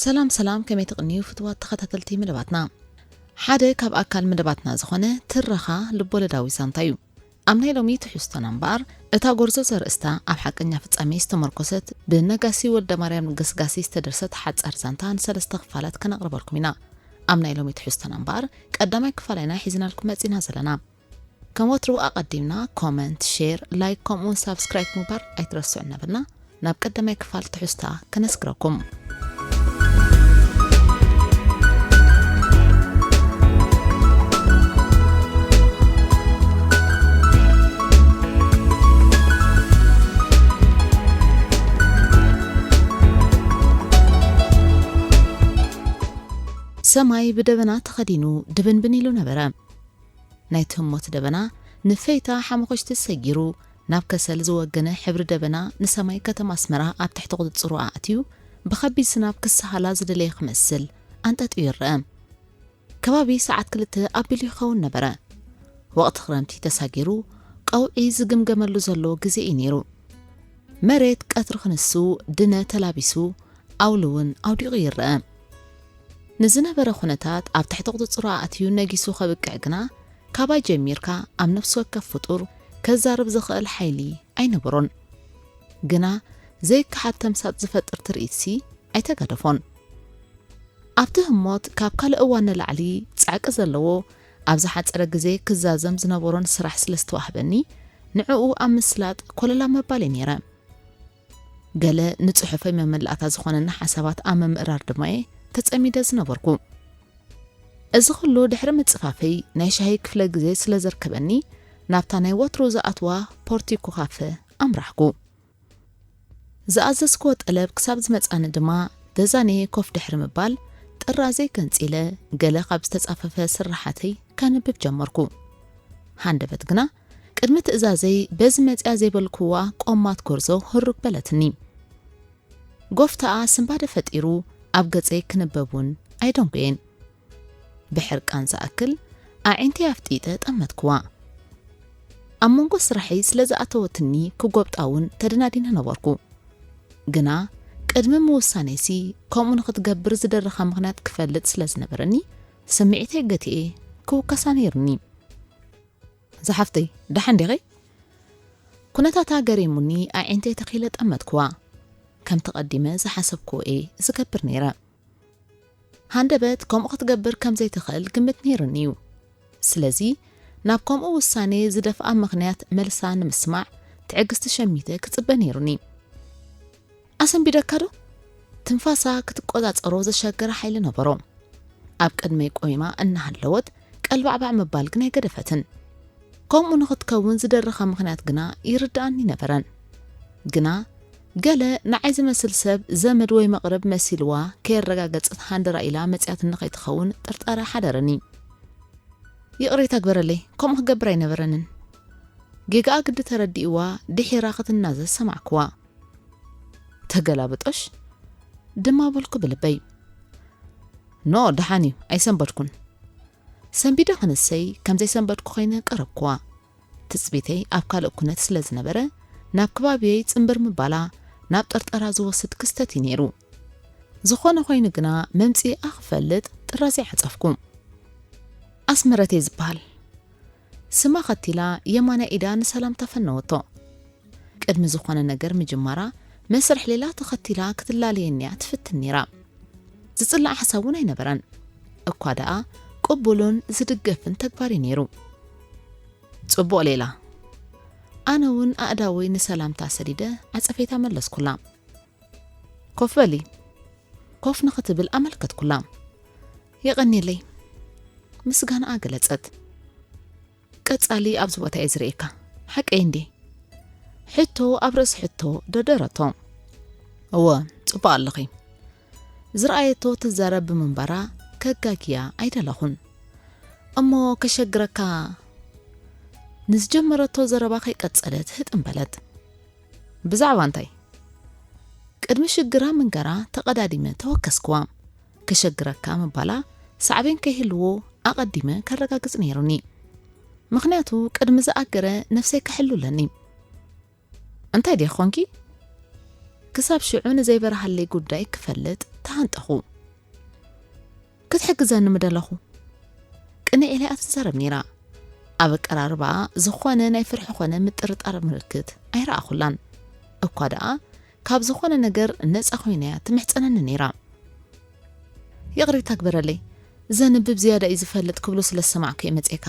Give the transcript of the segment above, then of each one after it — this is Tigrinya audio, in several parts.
ሰላም ሰላም፣ ከመይ ትቕንዩ ፍትዋት ተኸታተልቲ መደባትና? ሓደ ካብ ኣካል መደባትና ዝኾነ ትረኻ ልቦለዳዊ ዛንታ እዩ። ኣብ ናይ ሎሚ ትሕዝቶና እምበኣር፣ እታ ጎርዞ ዘርእስታ ኣብ ሓቀኛ ፍጻሜ ዝተመርኮሰት ብነጋሲ ወልደማርያም ገስጋሲ ዝተደርሰት ሓጻር ዛንታ ንሰለስተ ክፋላት ከነቕርበልኩም ኢና። ኣብ ናይ ሎሚ ትሕዝቶና እምበኣር ቀዳማይ ክፋል ኢና ሒዝናልኩም መጺና ዘለና። ከም ወትሩ ኣቐዲምና ኮመንት፣ ሼር፣ ላይክ ከምኡውን ሳብስክራይብ ምግባር ኣይትረስዑ እናበልና ናብ ቀዳማይ ክፋል ትሕዝታ ከነስግረኩም። ሰማይ ብደበና ተኸዲኑ ድብንብን ኢሉ ነበረ። ናይ ትህሞት ደበና ንፈይታ ሓመኾሽቲ ሰጊሩ ናብ ከሰል ዝወገነ ሕብሪ ደበና ንሰማይ ከተማ ኣስመራ ኣብ ትሕቲ ቁጽጽሩ ኣእትዩ ብኸቢድ ዝናብ ክሰሃላ ዝደለየ ክመስል ኣንጠጥዩ ይረአ። ከባቢ ሰዓት ክልተ ኣቢሉ ይኸውን ነበረ። ወቕቲ ክረምቲ ተሳጊሩ ቀውዒ ዝግምገመሉ ዘሎ ግዜ እዩ ነይሩ። መሬት ቀትሪ ክንሱ ድነ ተላቢሱ ኣውሊ እውን ኣውዲቑ ይረአ። ንዝነበረ ኩነታት ኣብ ትሕቲ ቁጽጽሩ ኣእትዩ ነጊሱ ከብቅዕ ግና ካባይ ጀሚርካ ኣብ ነፍሲ ወከፍ ፍጡር ከዛርብ ዝኽእል ሓይሊ ኣይነበሮን። ግና ዘይከሓድ ተምሳጥ ዝፈጥር ትርኢትሲ ኣይተጋደፎን። ኣብቲ ህሞት ካብ ካልእ እዋን ንላዕሊ ጻዕቂ ዘለዎ ኣብ ዝሓጸረ ግዜ ክዛዘም ዝነበሮን ስራሕ ስለ ዝተዋህበኒ ንዕኡ ኣብ ምስላጥ ኮለላ ምባል እየ ነይረ። ገለ ንጽሑፈይ መመላእታ ዝኾነኒ ሓሳባት ኣብ ምምእራር ድማ እየ ተጸሚደ ዝነበርኩ። እዚ ኩሉ ድሕሪ ምጽፋፈይ ናይ ሻሂ ክፍለ ግዜ ስለ ዘርከበኒ ናብታ ናይ ወትሩ ዝኣትዋ ፖርቲኮ ካፈ ኣምራሕኩ። ዝኣዘዝክዎ ጠለብ ክሳብ ዝመጻኒ ድማ ደዛንየ ኮፍ ድሕሪ ምባል ጥራዘይ ገንጺለ ገለ ካብ ዝተጻፈፈ ስርሓተይ ከንብብ ጀመርኩ። ሃንደበት ግና ቅድሚ ትእዛዘይ በዚ መጽያ ዘይበልክዋ ቆማት ጎርዞ ህሩግ በለትኒ። ጎፍታኣ ስንባደ ፈጢሩ ኣብ ገጸይ ክንበብ እውን ኣይደንጎየን። ብሕርቃን ዝኣክል ኣዒንተይ ኣፍጢጠ ጠመትክዋ። ኣብ መንጎ ስራሐይ ስለ ዝኣተወትኒ ክጎብጣ እውን ተደናዲነ ነበርኩ። ግና ቅድሚ ምውሳነይሲ ከምኡ ንኽትገብር ዝደረኻ ምኽንያት ክፈልጥ ስለ ዝነበረኒ ስምዒተይ ገቲኤ ክውከሳ ነይሩኒ። ዝሓፍተይ፣ ደሓን ዲኺ? ኩነታታ ገሪሙኒ ኣዒንተይ ተኺለ ጠመትክዋ። ከምቲ ቀዲመ ዝሓሰብክዎ እየ ዝገብር ነይረ። ሃንደበት ከምኡ ክትገብር ከም ዘይትኽእል ግምት ነይሩኒ እዩ። ስለዚ ናብ ከምኡ ውሳኔ ዝደፍኣ ምኽንያት መልሳ ንምስማዕ ትዕግስቲ ሸሚተ ክጽበ ነይሩኒ። ኣሰንቢደካ ዶ? ትንፋሳ ክትቆጻጸሮ ዘሸገረ ሓይሊ ነበሮ። ኣብ ቅድመይ ቆይማ እናሃለወት ቀልባዕባዕ ምባል ግን ኣይገደፈትን። ከምኡ ንኽትከውን ዝደረኻ ምኽንያት ግና ይርድኣኒ ነበረን። ግና ገለ ንዓይ ዝመስል ሰብ ዘመድ ወይ መቕርብ መሲልዋ ከየረጋገጸት ሃንደራ ኢላ መጺኣትኒ ከይትኸውን ጥርጣረ ሓደረኒ። ይቕሬታ ግበረለይ፣ ከምኡ ክገብር ኣይነበረንን። ጌጋኣ ግዲ ተረዲእዋ ድሒራ ክትናዘዝ ሰማዕክዋ። ተገላብጦሽ ድማ በልኩ ብልበይ። ኖ፣ ደሓን እዩ፣ ኣይሰንበድኩን። ሰንቢደ ክንሰይ ከም ዘይሰንበድኩ ኮይነ ቀረብክዋ። ትጽቢተይ ኣብ ካልእ ኩነት ስለ ዝነበረ ናብ ከባቢየይ ጽምብር ምባላ ናብ ጠርጠራ ዝወስድ ክስተት እዩ ነይሩ። ዝኾነ ኮይኑ ግና መምጽኢኣ ክፈልጥ ጥራዘይ ዓጸፍኩ። ኣስመረት እየ ዝበሃል። ስማ ኸቲላ የማናይ ኢዳ ንሰላምታ ፈነወቶ። ቅድሚ ዝኾነ ነገር ምጅማራ መስርሕ ሌላ ተኸቲላ ክትላለየኒ እያ ትፍትን ነይራ። ዝጽላእ ሓሳብ እውን ኣይነበራን። እኳ ደኣ ቅቡልን ዝድገፍን ተግባር እዩ ነይሩ። ጽቡቕ ሌላ። ኣነ እውን ኣእዳወይ ንሰላምታ ሰዲደ ዓጸፌታ መለስኩላ። ኮፍ በሊ። ኮፍ ንኽትብል ኣመልከትኩላ። የቐንየለይ። ምስጋናኣ ገለጸት። ቀጻሊ ኣብዚ ቦታ እየ ዝርእየካ። ሓቀይ እንዴ? ሕቶ ኣብ ርእሲ ሕቶ ደርደረቶ። እወ፣ ጽቡቕ ኣለኺ። ዝረኣየቶ ትዛረብ ብምንባራ ከጋግያ ኣይደለኹን። እሞ ከሸግረካ ንዝጀመረቶ ዘረባ ከይቀጸለት ህጥም በለት። ብዛዕባ እንታይ? ቅድሚ ሽግራ ምንገራ ተቐዳዲመ ተወከስክዋ። ከሸግረካ ምባላ ሳዕቤን ከይህልዎ ኣቐዲመ ከረጋግጽ ነይሩኒ። ምኽንያቱ ቅድሚ ዝኣገረ ነፍሰይ ከሕሉ ኣለኒ። እንታይ ድየ ኾንኪ? ክሳብ ሽዑ ንዘይበርሃለይ ጉዳይ ክፈልጥ ተሃንጠኹ። ክትሕግዘኒ ምደለኹ። ቅንዕ ኢላ እያ ትዛረብ ነይራ። ኣብ ኣቀራርባ ዝኾነ ናይ ፍርሒ ኾነ ምጥርጣር ምልክት ኣይረኣኹላን። እኳ ደኣ ካብ ዝኾነ ነገር ነጻ ኮይና እያ ትምሕጸነኒ ነይራ። ይቕሬታ ግበረለይ፣ ዘንብብ ዝያዳ እዩ ዝፈልጥ ክብሉ ስለ ዝሰማዕኩ እየ መጺኤካ።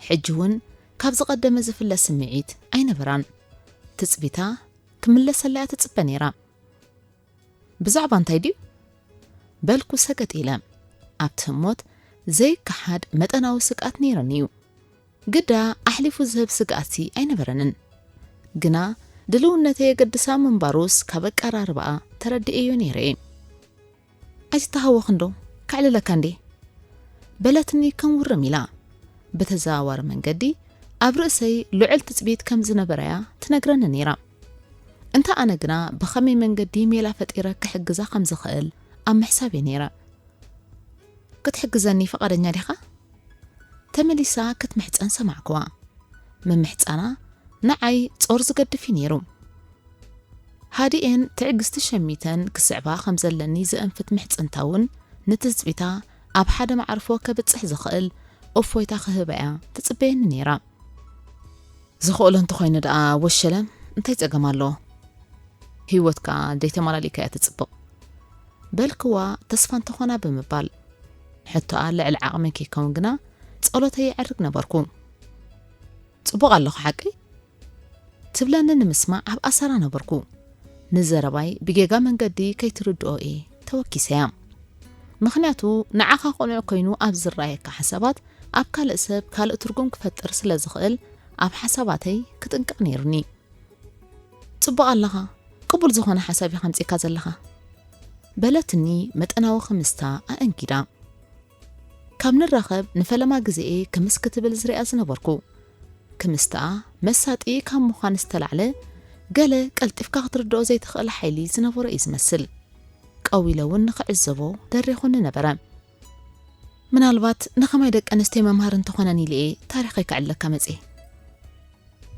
ሕጂ እውን ካብ ዝቐደመ ዝፍለ ስምዒት ኣይነበራን። ትጽቢታ ክምለሰላ እያ ትጽበ ነይራ። ብዛዕባ እንታይ ድዩ? በልኩ ሰገጥ ኢለ። ኣብቲ ህሞት ዘይከሓድ መጠናዊ ስግኣት ነይረኒ እዩ። ግዳ ኣሕሊፉ ዝህብ ስግኣትሲ ኣይነበረንን። ግና ድልውነተይ የገድሳ ምንባሩስ ካብ ኣቀራርባኣ ተረዲኤዮ ነይረ እየ። ኣይትተሃወኽ እንዶ፣ ከዕልለካ እንዴ? በለትኒ ከም ውርም ኢላ። ብተዘዋዋሪ መንገዲ ኣብ ርእሰይ ልዑል ትጽቢት ከም ዝነበረያ ትነግረኒ ነይራ። እንተ ኣነ ግና ብኸመይ መንገዲ ሜላ ፈጢረ ክሕግዛ ከም ዝኽእል ኣብ ምሕሳብ እየ ነይረ። ክትሕግዘኒ ፍቓደኛ ዲኻ? ተመሊሳ ክትምሕጸን ሰማዕክዋ። ምምሕጻና ንዓይ ጾር ዝገድፍ እዩ ነይሩ። ሃዲኤን ትዕግስቲ ሸሚተን ክስዕባ ከም ዘለኒ ዘእንፍት ምሕጽንታ እውን ንትጽቢታ ኣብ ሓደ መዓርፎ ከብጽሕ ዝኽእል እፎይታ ክህባ እያ ትጽበየኒ ነይራ። ዝኽእሎ እንተኾይኑ ደኣ ወሸለ እንታይ ጸገም ኣለዎ? ህይወትካ ዘይተመላሊካ እያ ትጽብቕ። በልክዋ ተስፋ እንተኾና ብምባል ሕቶኣ ልዕሊ ዓቕመይ ከይከውን ግና ጸሎተይ የዕርግ ነበርኩ። ጽቡቕ ኣለኹ ሓቀይ? ትብለኒ ንምስማዕ ኣብ ኣሰራ ነበርኩ። ንዘረባይ ብጌጋ መንገዲ ከይትርድኦ እየ ተወኪሰያ። ምኽንያቱ ንዓኻ ቅኑዕ ኮይኑ ኣብ ዝረኣየካ ሓሳባት ኣብ ካልእ ሰብ ካልእ ትርጉም ክፈጥር ስለ ዝኽእል ኣብ ሓሳባተይ ክጥንቀቕ ነይሩኒ። ጽቡቕ ኣለኻ፣ ቅቡል ዝኾነ ሓሳብ ኢኻ ኣምጺእካ ዘለኻ። በለትኒ መጠናዊ ክምስታ ኣእንጊዳ። ካብ ንራኸብ ንፈለማ ግዜ'የ ክምስ ክትብል ዝሪኣ ዝነበርኩ። ክምስትኣ መሳጢ ካብ ምዃን ዝተላዕለ ገለ ቀልጢፍካ ክትርድኦ ዘይትኽእል ሓይሊ ዝነበሮ እዩ ዝመስል። ቀው ኢለ እውን ንኽዕዘቦ ደሪኹኒ ነበረ። ምናልባት ንኸማይ ደቂ ኣንስትዮ መምሃሪ እንተኾነን ኢለ እየ ታሪኸይ ከዕልለካ መጽየ።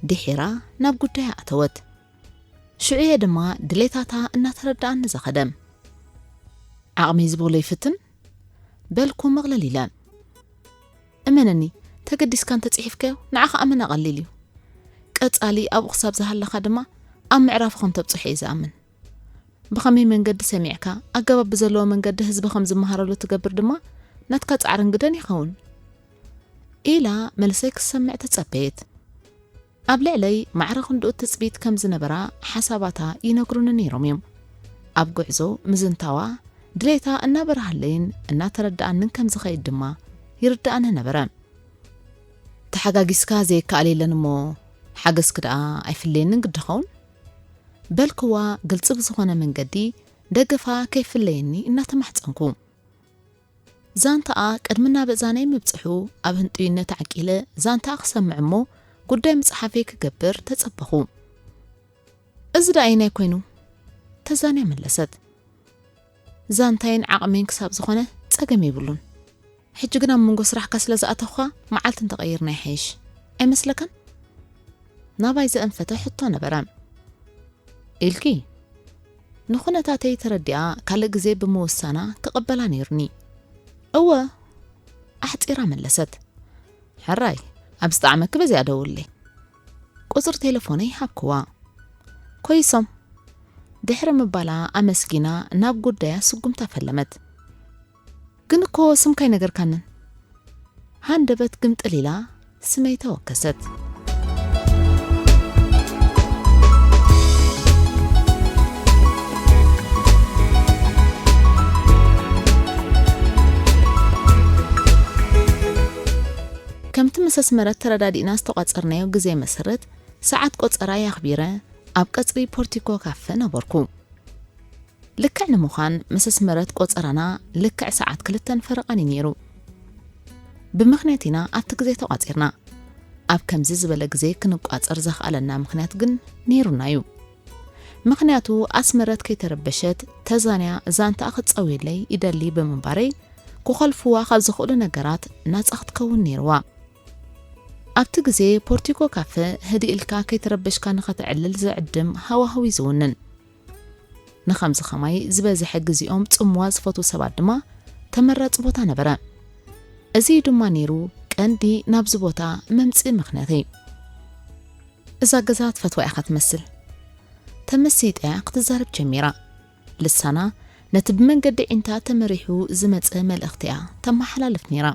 ድሒራ ናብ ጉዳያ ኣተወት። ሽዑ'የ ድማ ድሌታታ እናተረድኣኒ ዝኸደ። ዓቕመይ ዝበሎ ይፍትን በልኩ መቕለል ኢለ። እመነኒ፣ ተገዲስካ እንተጽሒፍካዮ ንዓኻ ኣመና ቀሊል እዩ። ቀጻሊ ኣብኡ ክሳብ ዝሃለኻ ድማ ኣብ ምዕራፉ ከም ተብጽሖ እየ ዝኣምን። ብኸመይ መንገዲ ሰሚዕካ ኣገባብ ብዘለዎ መንገዲ ህዝቢ ከም ዝመሃረሉ ትገብር ድማ ናትካ ጻዕርን ግደን ይኸውን። ኢላ መልሰይ ክሰምዕ ተጸበየት። ኣብ ልዕለይ ማዕረ ክንድኡ ትጽቢት ከም ዝነበራ ሓሳባታ ይነግሩኒ ነይሮም እዮም። ኣብ ጉዕዞ ምዝንታዋ ድሌታ እናበርሃለይን እናተረድኣንን ከም ዝኸይድ ድማ ይርድኣኒ ነበረ። ተሓጋጊዝካ ዘይከኣል የለን እሞ ሓገዝኪ ደኣ ኣይፍለየንን ግዲ ኸውን? በልክዋ ግልጺ ብዝኾነ መንገዲ ደገፋ ከይፍለየኒ እናተማሕጸንኩ። ዛንታኣ ቅድሚ ናብ እዛነይ ምብጽሑ ኣብ ህንጡይነት ዓቂለ ዛንታኣ ክሰምዕ እሞ ጉዳይ ምጽሓፈይ ክገብር ተጸበኹ። እዚ ደኣ ኣየናይ ኮይኑ? ተዛንያ መለሰት። ዛንታይን ዓቕመይን ክሳብ ዝኾነ ጸገም የብሉን። ሕጂ ግን ኣብ መንጎ ስራሕካ ስለ ዝኣተኹኻ መዓልቲ እንተቐይርና ይሓይሽ ኣይመስለካን? ናባይ ዘእንፈተ ሕቶ ነበረ። ኢልኪ ንኹነታተይ ተረዲኣ ካልእ ግዜ ብምውሳና ክቕበላ ነይሩኒ። እወ፣ ኣሕጺራ መለሰት። ሕራይ፣ ኣብ ዝጠዓመኪ በዚኣ ደውልለይ። ቁጽሪ ቴሌፎነይ ሃብክዋ። ኮይሶም ድሕሪ ምባላ ኣመስጊና ናብ ጉዳያ ስጉምታ ፈለመት። ግን እኮ ስምካ ኣይነገርካንን። ሃንደበት ግምጥል ኢላ ስመይ ተወከሰት። ከምቲ ምስ ኣስመረት ተረዳዲእና ዝተቋጸርናዮ ግዜ መሰረት ሰዓት ቆጸራይ ኣኽቢረ ኣብ ቀጽሪ ፖርቲኮ ካፈ ነበርኩ። ልክዕ ንምዃን ምስ ኣስመረት ቆጸራና ልክዕ ሰዓት ክልተን ፈረቓን እዩ ነይሩ። ብምኽንያት ኢና ኣብቲ ግዜ ተቋጺርና። ኣብ ከምዚ ዝበለ ግዜ ክንቋጸር ዘኽኣለና ምኽንያት ግን ነይሩና እዩ። ምኽንያቱ ኣስመረት ከይተረበሸት ተዛንያ ዛንታኣ ክትጸውየለይ ይደሊ ብምንባረይ ክኾልፍዋ ካብ ዝኽእሉ ነገራት ናጻ ክትከውን ነይርዋ። ኣብቲ ግዜ ፖርቲኮ ካፈ ህድእ ኢልካ ከይተረበሽካ ንኸተዕልል ዝዕድም ሃዋህው እዩ ዝውንን። ንኸምዚ ኸማይ ዝበዝሐ ግዜኦም ጽምዋ ዝፈትዉ ሰባት ድማ ተመራጺ ቦታ ነበረ። እዚ ድማ ነይሩ ቀንዲ ናብዚ ቦታ መምጽኢ ምኽንያተይ። እዛ ገዛ ትፈትዋ ኢኻ ትመስል። ተመሲጣ ክትዛረብ ጀሚራ። ልሳና ነቲ ብመንገዲ ዒንታ ተመሪሑ ዝመጸ መልእኽቲ እያ ተመሓላልፍ ነይራ።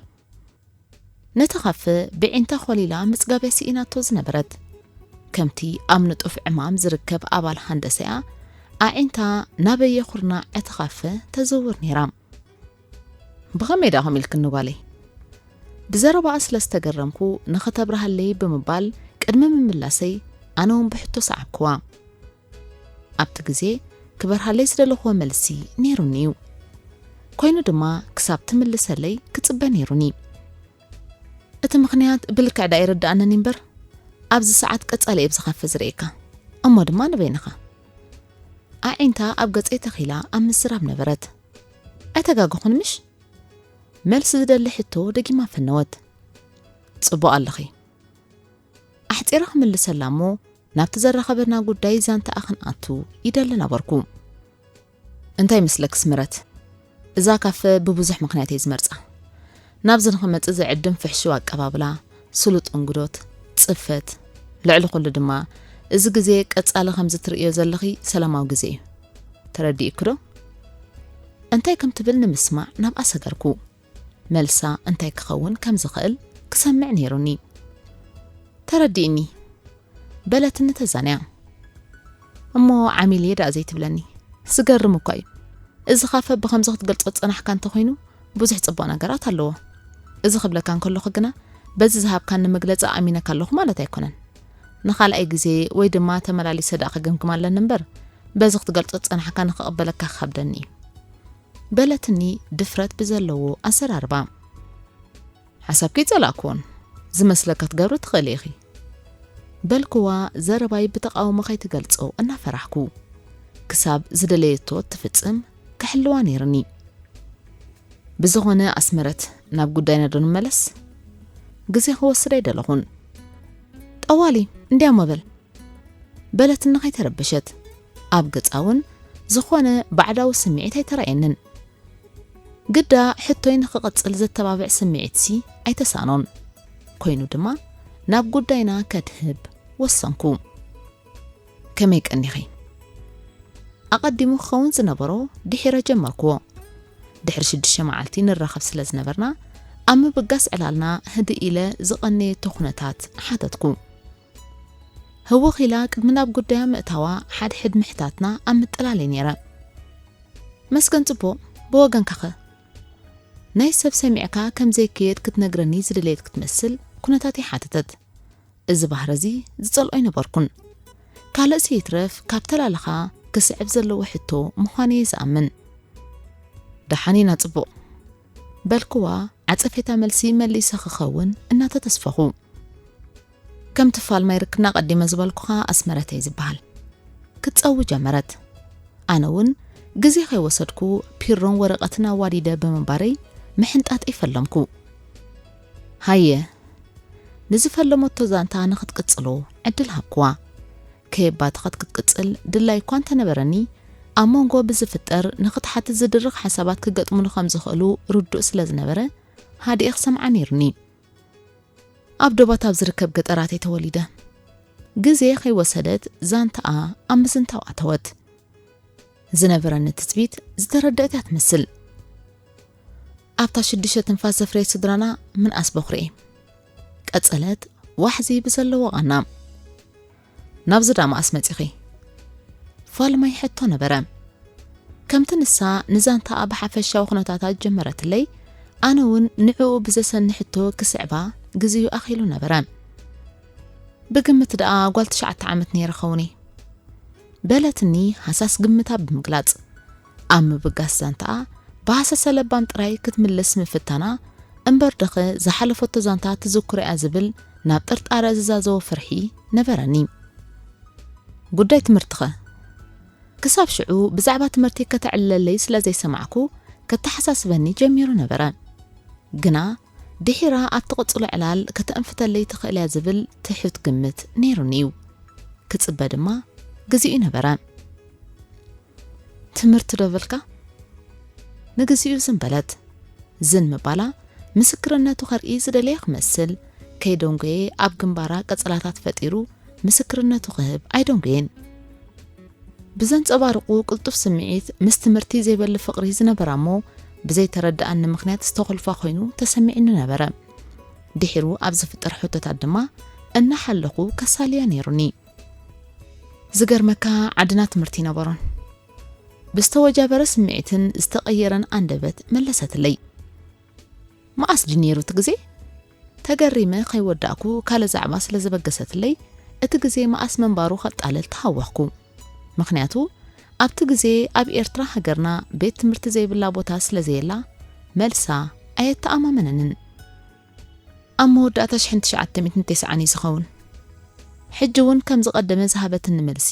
ነቲ ካፈ ብዒንታ ኮሊላ ምጽጋብ እያ ስኢናቶ ዝነበረት። ከምቲ ኣብ ንጡፍ ዕማም ዝርከብ ኣባል ሃንደሰ እያ ኣዒንታ ናበየ ኩርናዕ እቲ ካፈ ተዘውር ነይራ። ብኸመይ ዳኹም ኢልክኒ ጓለይ? ብዘረባኣ ስለ ዝተገረምኩ ንኸተብርሃለይ ብምባል ቅድሚ ምምላሰይ ኣነ እውን ብሕቶ ሰዓብክዋ። ኣብቲ ግዜ ክበርሃለይ ዝደለኹዎ መልሲ ነይሩኒ እዩ። ኮይኑ ድማ ክሳብ ትምልሰለይ ክጽበ ነይሩኒ። እቲ ምኽንያት ብልክዕ ዳ ኣይርድኣንን እምበር ኣብዚ ሰዓት ቀጻሊ እየ ብዝኻፈ ዝርእየካ። እሞ ድማ ንበይንኻ። ኣዒንታ ኣብ ገጸይ ተኺላ ኣብ ምዝራብ ነበረት። ኣይተጋገኹን ምሽ? መልሲ ዝደሊ ሕቶ ደጊማ ፈነወት። ጽቡቕ ኣለኺ። ኣሕጺረ ክምልሰላ እሞ ናብቲ ዘራኸበና ጉዳይ ዛንታኣ ክንኣቱ ይደሊ ነበርኩ። እንታይ ይመስለኪ ስምረት? እዛ ካፈ ብብዙሕ ምኽንያት እየ ዝመርጻ። ናብዚ ንኽመጽእ ዝዕድም ፍሕሽው ኣቀባብላ፣ ስሉጥ እንግዶት፣ ጽፈት፣ ልዕሊ ኩሉ ድማ እዚ ግዜ ቀጻሊ ከምዚ ትርእዮ ዘለኺ ሰላማዊ ግዜ እዩ። ተረዲእኪ ዶ? እንታይ ከም ትብል ንምስማዕ ናብኣ ሰገርኩ። መልሳ እንታይ ክኸውን ከም ዝኽእል ክሰምዕ ነይሩኒ። ተረዲእኒ በለትኒ ተዛንያ። እሞ ዓሚልየ ደኣ ዘይትብለኒ? ዝገርም እኳ እዩ። እዚ ካፈ ብኸምዚ ክትገልጾ ዝጸናሕካ እንተኾይኑ ብዙሕ ጽቡቕ ነገራት ኣለዎ። እዚ ክብለካ እንከለኹ ግና በዚ ዝሃብካኒ መግለጺ ኣሚነካ ኣለኹ ማለት ኣይኮነን። ንኻልኣይ ግዜ ወይ ድማ ተመላሊሰ ደኣ ክግምግም ኣለኒ እምበር በዚ ክትገልጾ ዝጸናሕካ ንኽቕበለካ ክኸብደኒ እዩ። በለትኒ ድፍረት ብዘለዎ ኣዘራርባ። ሓሳብኪ ኣይጸላእክዎን። ዝመስለካ ክትገብሪ ትኽእሊ ኢኺ። በልክዋ ዘረባይ ብተቓውሞ ከይትገልጾ እናፈራሕኩ። ክሳብ ዝደለየቶ ትፍጽም ክሕልዋ ነይርኒ። ብዝኾነ ኣስመረት ናብ ጉዳይና ዶ ንመለስ? ግዜ ክወስድ ኣይደለኹን። ጠዋሊ እንድያ እሞ በል። በለትኒ ከይተረበሸት። ኣብ ገጻ እውን ዝኾነ ባዕዳዊ ስምዒት ኣይተራእየንን። ግዳ ሕቶይ ንኽቕጽል ዘተባብዕ ስምዒትሲ ኣይተሳእኖን። ኮይኑ ድማ ናብ ጉዳይና ከድህብ ወሰንኩ። ከመይ ቀኒኺ? ኣቐዲሙ ክኸውን ዝነበሮ ድሒረ ጀመርክዎ። ድሕሪ ሽዱሽተ መዓልቲ ንራኸብ ስለ ዝነበርና ኣብ ምብጋስ ዕላልና ህድእ ኢለ ዝቐነየቶ ኩነታት ሓተትኩ። ህውኽ ኢላ ቅድሚ ናብ ጉዳያ ምእታዋ ሓድሕድ ምሕታትና ኣብ ምጥላል እየ ነይረ። መስገን ጽቡቕ፣ ብወገንካኸ? ናይ ሰብ ሰሚዕካ ከም ዘይከየድ ክትነግረኒ ዝደለየት ክትመስል ኩነታተይ ሓተተት። እዚ ባህሪ እዚ ዝጸልኦ ኣይነበርኩን። ካልእሲ ይትረፍ ካብ ተላልኻ ክስዕብ ዘለዎ ሕቶ ምዃኑ እየ ዝኣምን። ደሓን ኢና ጽቡቕ በልክዋ ዓጸፌታ መልሲ መሊሰ ክኸውን እናተተስፈኹ። ከምቲ ፋልማይ ርክና ቀዲመ ዝበልኩኻ ኣስመረተይ ዝበሃል። ክትጸዊ ጀመረት። ኣነ እውን ግዜ ከይወሰድኩ ፒሮን ወረቐትን ኣዋዲደ ብምንባረይ ምሕንጣጠይ ፈለምኩ። ሃየ ንዝፈለመቶ ዛንታ ንኽትቅጽሎ ዕድል ሃብክዋ። ከየባተኸት ክትቅጽል ድላይ እኳ እንተነበረኒ ኣብ መንጎ ብዝፍጠር ንኽትሓትት ዝድርኽ ሓሳባት ክገጥሙኒ ከም ዝኽእሉ ርዱእ ስለ ዝነበረ ሃዲኤ ክሰምዓ ነይሩኒ። ኣብ ዶባት ኣብ ዝርከብ ገጠራት እየ ተወሊደ። ግዜ ከይወሰደት ዛንታኣ ኣብ ምዝንታው ኣተወት። ዝነበረኒ ትጽቢት ዝተረደእት እያ ትመስል። ኣብታ ሽዱሽተ ትንፋስ ዘፍረየት ስድራና ምንኣስ በኹሪ እየ። ቀጸለት ዋሕዚ ብዘለዎ ቓና። ናብዚ ዳኣ መኣስ መጺኺ? ፋልማይ ሕቶ ነበረ። ከምቲ ንሳ ንዛንታኣ ብሓፈሻዊ ኩነታታ ጀመረትለይ፣ ኣነ እውን ንዕኡ ብዘሰኒ ሕቶ ክስዕባ ግዜኡ ኣኺሉ ነበረ። ብግምት ደኣ ጓል ትሽዓተ ዓመት ነይረ ኸውን እየ። በለትኒ ሃሳስ ግምታ ብምግላጽ። ኣብ ምብጋስ ዛንታኣ ብሃሰሰ ለባም ጥራይ ክትምልስ ምፍታና፣ እምበር ደኸ ዝሓለፈቶ ዛንታ ትዝክሮ እያ ዝብል ናብ ጥርጣረ ዝዛዘወ ፍርሒ ነበረኒ። ጉዳይ ትምህርትኸ? ክሳብ ሽዑ ብዛዕባ ትምህርቲ ከተዕልለለይ ስለ ዘይሰማዕኩ ከተሓሳስበኒ ጀሚሩ ነበረ። ግና ድሒራ ኣብ ትቕጽሎ ዕላል ከተእንፍተለይ ትኽእል እያ ዝብል ትሑት ግምት ነይሩኒ እዩ። ክጽበ ድማ ግዜኡ ነበረ። ትምህርቲ ዶ በልካ? ንግዜኡ ዝም በለት። ዝን ምባላ ምስክርነቱ ከርኢ ዝደለየ ክመስል፣ ከይደንጎየ ኣብ ግንባራ ቀጸላታት ፈጢሩ ምስክርነቱ ክህብ ኣይደንጎየን። ብዘንጸባርቑ ቅልጡፍ ስምዒት ምስ ትምህርቲ ዘይበሊ ፍቕሪ ዝነበራ እሞ ብዘይተረድኣኒ ምኽንያት ዝተኾልፋ ኮይኑ ተሰሚዕኒ ነበረ። ድሒሩ ኣብ ዝፍጠር ሕቶታት ድማ እናሓለኹ ከሳልያ ነይሩኒ። ዝገርመካ ዓድና ትምህርቲ ይነበሮን። ብዝተወጃበረ ስምዒትን ዝተቐየረን ኣንደበት መለሰትለይ። መኣስ ድዩ ነይሩ እቲ ግዜ? ተገሪመ ከይወዳእኩ ካልእ ዛዕባ ስለ ዝበገሰትለይ እቲ ግዜ መኣስ ምንባሩ ከጣልል ተሃወኽኩ። ምኽንያቱ ኣብቲ ግዜ ኣብ ኤርትራ ሃገርና ቤት ትምህርቲ ዘይብላ ቦታ ስለ ዘየላ መልሳ ኣየተኣማመነንን። ኣብ መወዳእታ ሽሕን ትሽዓተ ሚእትን ተስዓን እዩ ዝኸውን። ሕጂ እውን ከም ዝቐደመ ዝሃበትኒ መልሲ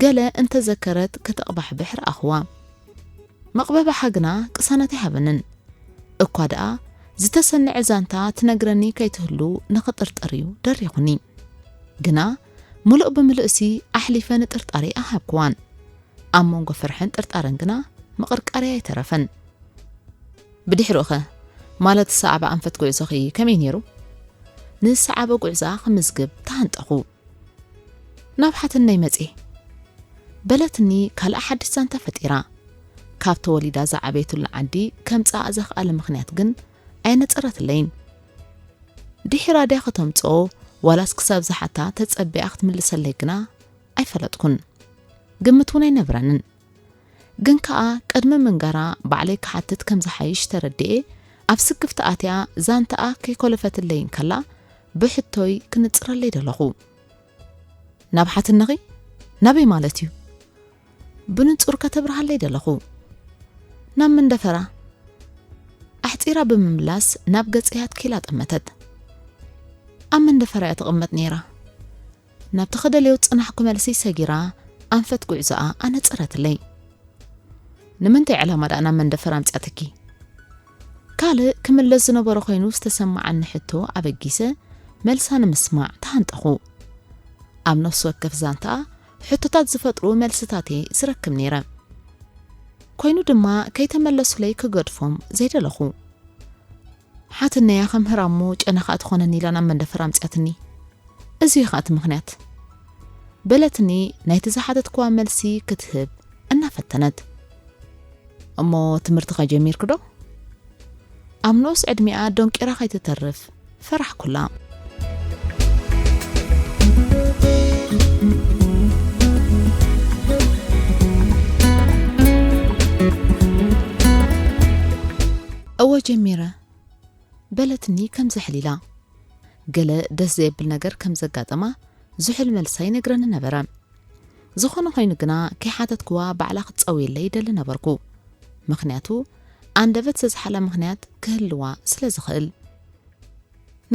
ገለ እንተዘከረት ከተቕባሕብሕ ረኣኽዋ። መቕበባሓ ግና ቅሳነት ኣይሃበንን። እኳ ደኣ ዝተሰንዐ ዛንታ ትነግረኒ ከይትህሉ ንኽጥርጠር እዩ ደሪኹኒ። ግና ምሉእ ብምሉእሲ ኣሕሊፈ ንጥርጣሬ ኣሃብክዋን። ኣብ መንጎ ፍርሕን ጥርጣረን ግና ምቕርቃርያ ኣይተረፈን። ብድሕሪኡኸ? ማለት ሰዓበ ኣንፈት ጉዕዞኺ ከመይ ነይሩ? ንሰዓበ ጉዕዞኣ ክምዝግብ ተሃንጠኹ። ናብ ሓትነይ መጽየ። በለትኒ ካልኣ ሓድሽ ዛንታ ፈጢራ። ካብ ተወሊዳ ዝዓበየትሉ ዓዲ ከምጽኣ ዘኽኣለ ምኽንያት ግን ኣየነጸረትለይን። ድሒራ ድያ ከተምጽኦ ዋላስ ክሳብ ዝሓታ ተጸቢኣ ክትምልሰለይ ግና ኣይፈለጥኩን። ግምት እውን ኣይነበረንን። ግን ከኣ ቅድሚ ምንጋራ ባዕለይ ክሓትት ከም ዝሓይሽ ተረዲኤ ኣብ ስክፍቲ ኣትያ ዛንታኣ ከይኮለፈትለይ እንከላ ብሕቶይ ክንጽረለይ ደለኹ። ናብ ሓትነኺ? ናበይ ማለት እዩ? ብንጹር ከተብርሃለይ ደለኹ። ናብ መንደፈራ። ኣሕጺራ ብምምላስ ናብ ገጸይ ኣትኪላ ጠመተት። ኣብ መንደፈራ እያ ትቕመጥ ነይራ። ናብቲ ክደልዮ ዝጸናሕኩ መልሲ ሰጊራ ኣንፈት ጉዕዞኣ ኣነጸረትለይ። ንምንታይ ዕላማ ደኣ ናብ መንደፈራ ኣምጺኣትኪ? ካልእ ክምለስ ዝነበሮ ኮይኑ ዝተሰማዓኒ ሕቶ ኣበጊሰ መልሳ ንምስማዕ ተሃንጠኹ። ኣብ ነፍሲ ወከፍ ዛንታኣ ሕቶታት ዝፈጥሩ መልስታት'የ ዝረክብ ነይረ። ኮይኑ ድማ ከይተመለሱለይ ክገድፎም ዘይደለኹ። ሓትነያ ከም ህራሞ ጨና ኸኣ ትኾነኒ ኢላ ናብ መንደፈራ ኣምጺኣትኒ። እዚ እዩ ኸኣ እቲ ምኽንያት። በለትኒ ናይቲ ዝሓተትክዋ መልሲ ክትህብ እናፈተነት። እሞ ትምህርትኸ ጀሚርኪ ዶ? ኣብ ንኡስ ዕድሚኣ ደንቂራ ከይትተርፍ ፈራሕኩላ። እወ ጀሚረ። በለትኒ ከም ዝሕል ኢላ። ገለ ደስ ዘየብል ነገር ከም ዘጋጠማ ዝሑል መልሳ ይነግረኒ ነበረ። ዝኾነ ኮይኑ ግና ከይሓተትክዋ ባዕላ ክትጸውየለይ ይደሊ ነበርኩ። ምኽንያቱ ኣንደበት ዘዝሓላ ምኽንያት ክህልዋ ስለ ዝኽእል።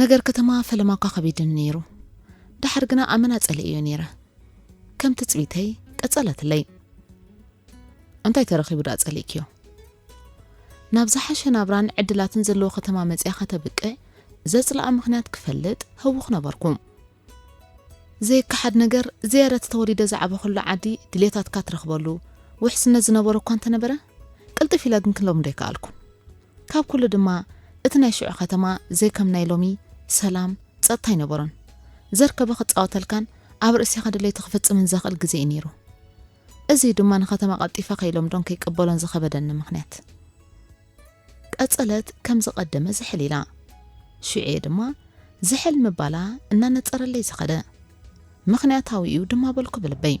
ነገር ከተማ ፈለማ እኳ ከቢድኒ ነይሩ። ደሓር ግና ኣመና ጸሊኤዮ ነይረ። ከም ትጽቢተይ ቀጸለትለይ። እንታይ ተረኺቡ ደኣ ጸሊእክዮ? ናብ ዝሓሸ ናብራን ዕድላትን ዘለዎ ከተማ መጺኣ ከተብቅዕ ዘጽልኣ ምኽንያት ክፈልጥ ህውኽ ነበርኩ። ዘይከሓድ ነገር ዝያዳ እቲ ተወሊደ ዝዓበኹሉ ዓዲ ድሌታትካ ትረኽበሉ ውሕስነት ዝነበሮ እኳ እንተነበረ፣ ቅልጥፍ ኢለ ግን ክለምዶ ኣይከኣልኩን። ካብ ኩሉ ድማ እቲ ናይ ሽዑ ከተማ ዘይከም ናይ ሎሚ ሰላም፣ ጸጥታ ኣይነበሮን። ዘርከበ ክጻወተልካን ኣብ ርእሲኻ ድሌቱ ክፍጽምን ዘኽእል ግዜ እዩ ነይሩ። እዚ ድማ ንኸተማ ቀልጢፈ ከይለምዶን ከይቅበሎን ዝኸበደኒ ምኽንያት። ቀጸለት ከም ዝቐደመ ዝሕል ኢላ። ሽዑ ድማ ዝሕል ምባላ እናነጸረለይ ዝኸደ። ምኽንያታዊ እዩ ድማ በልኩ ብልበይ።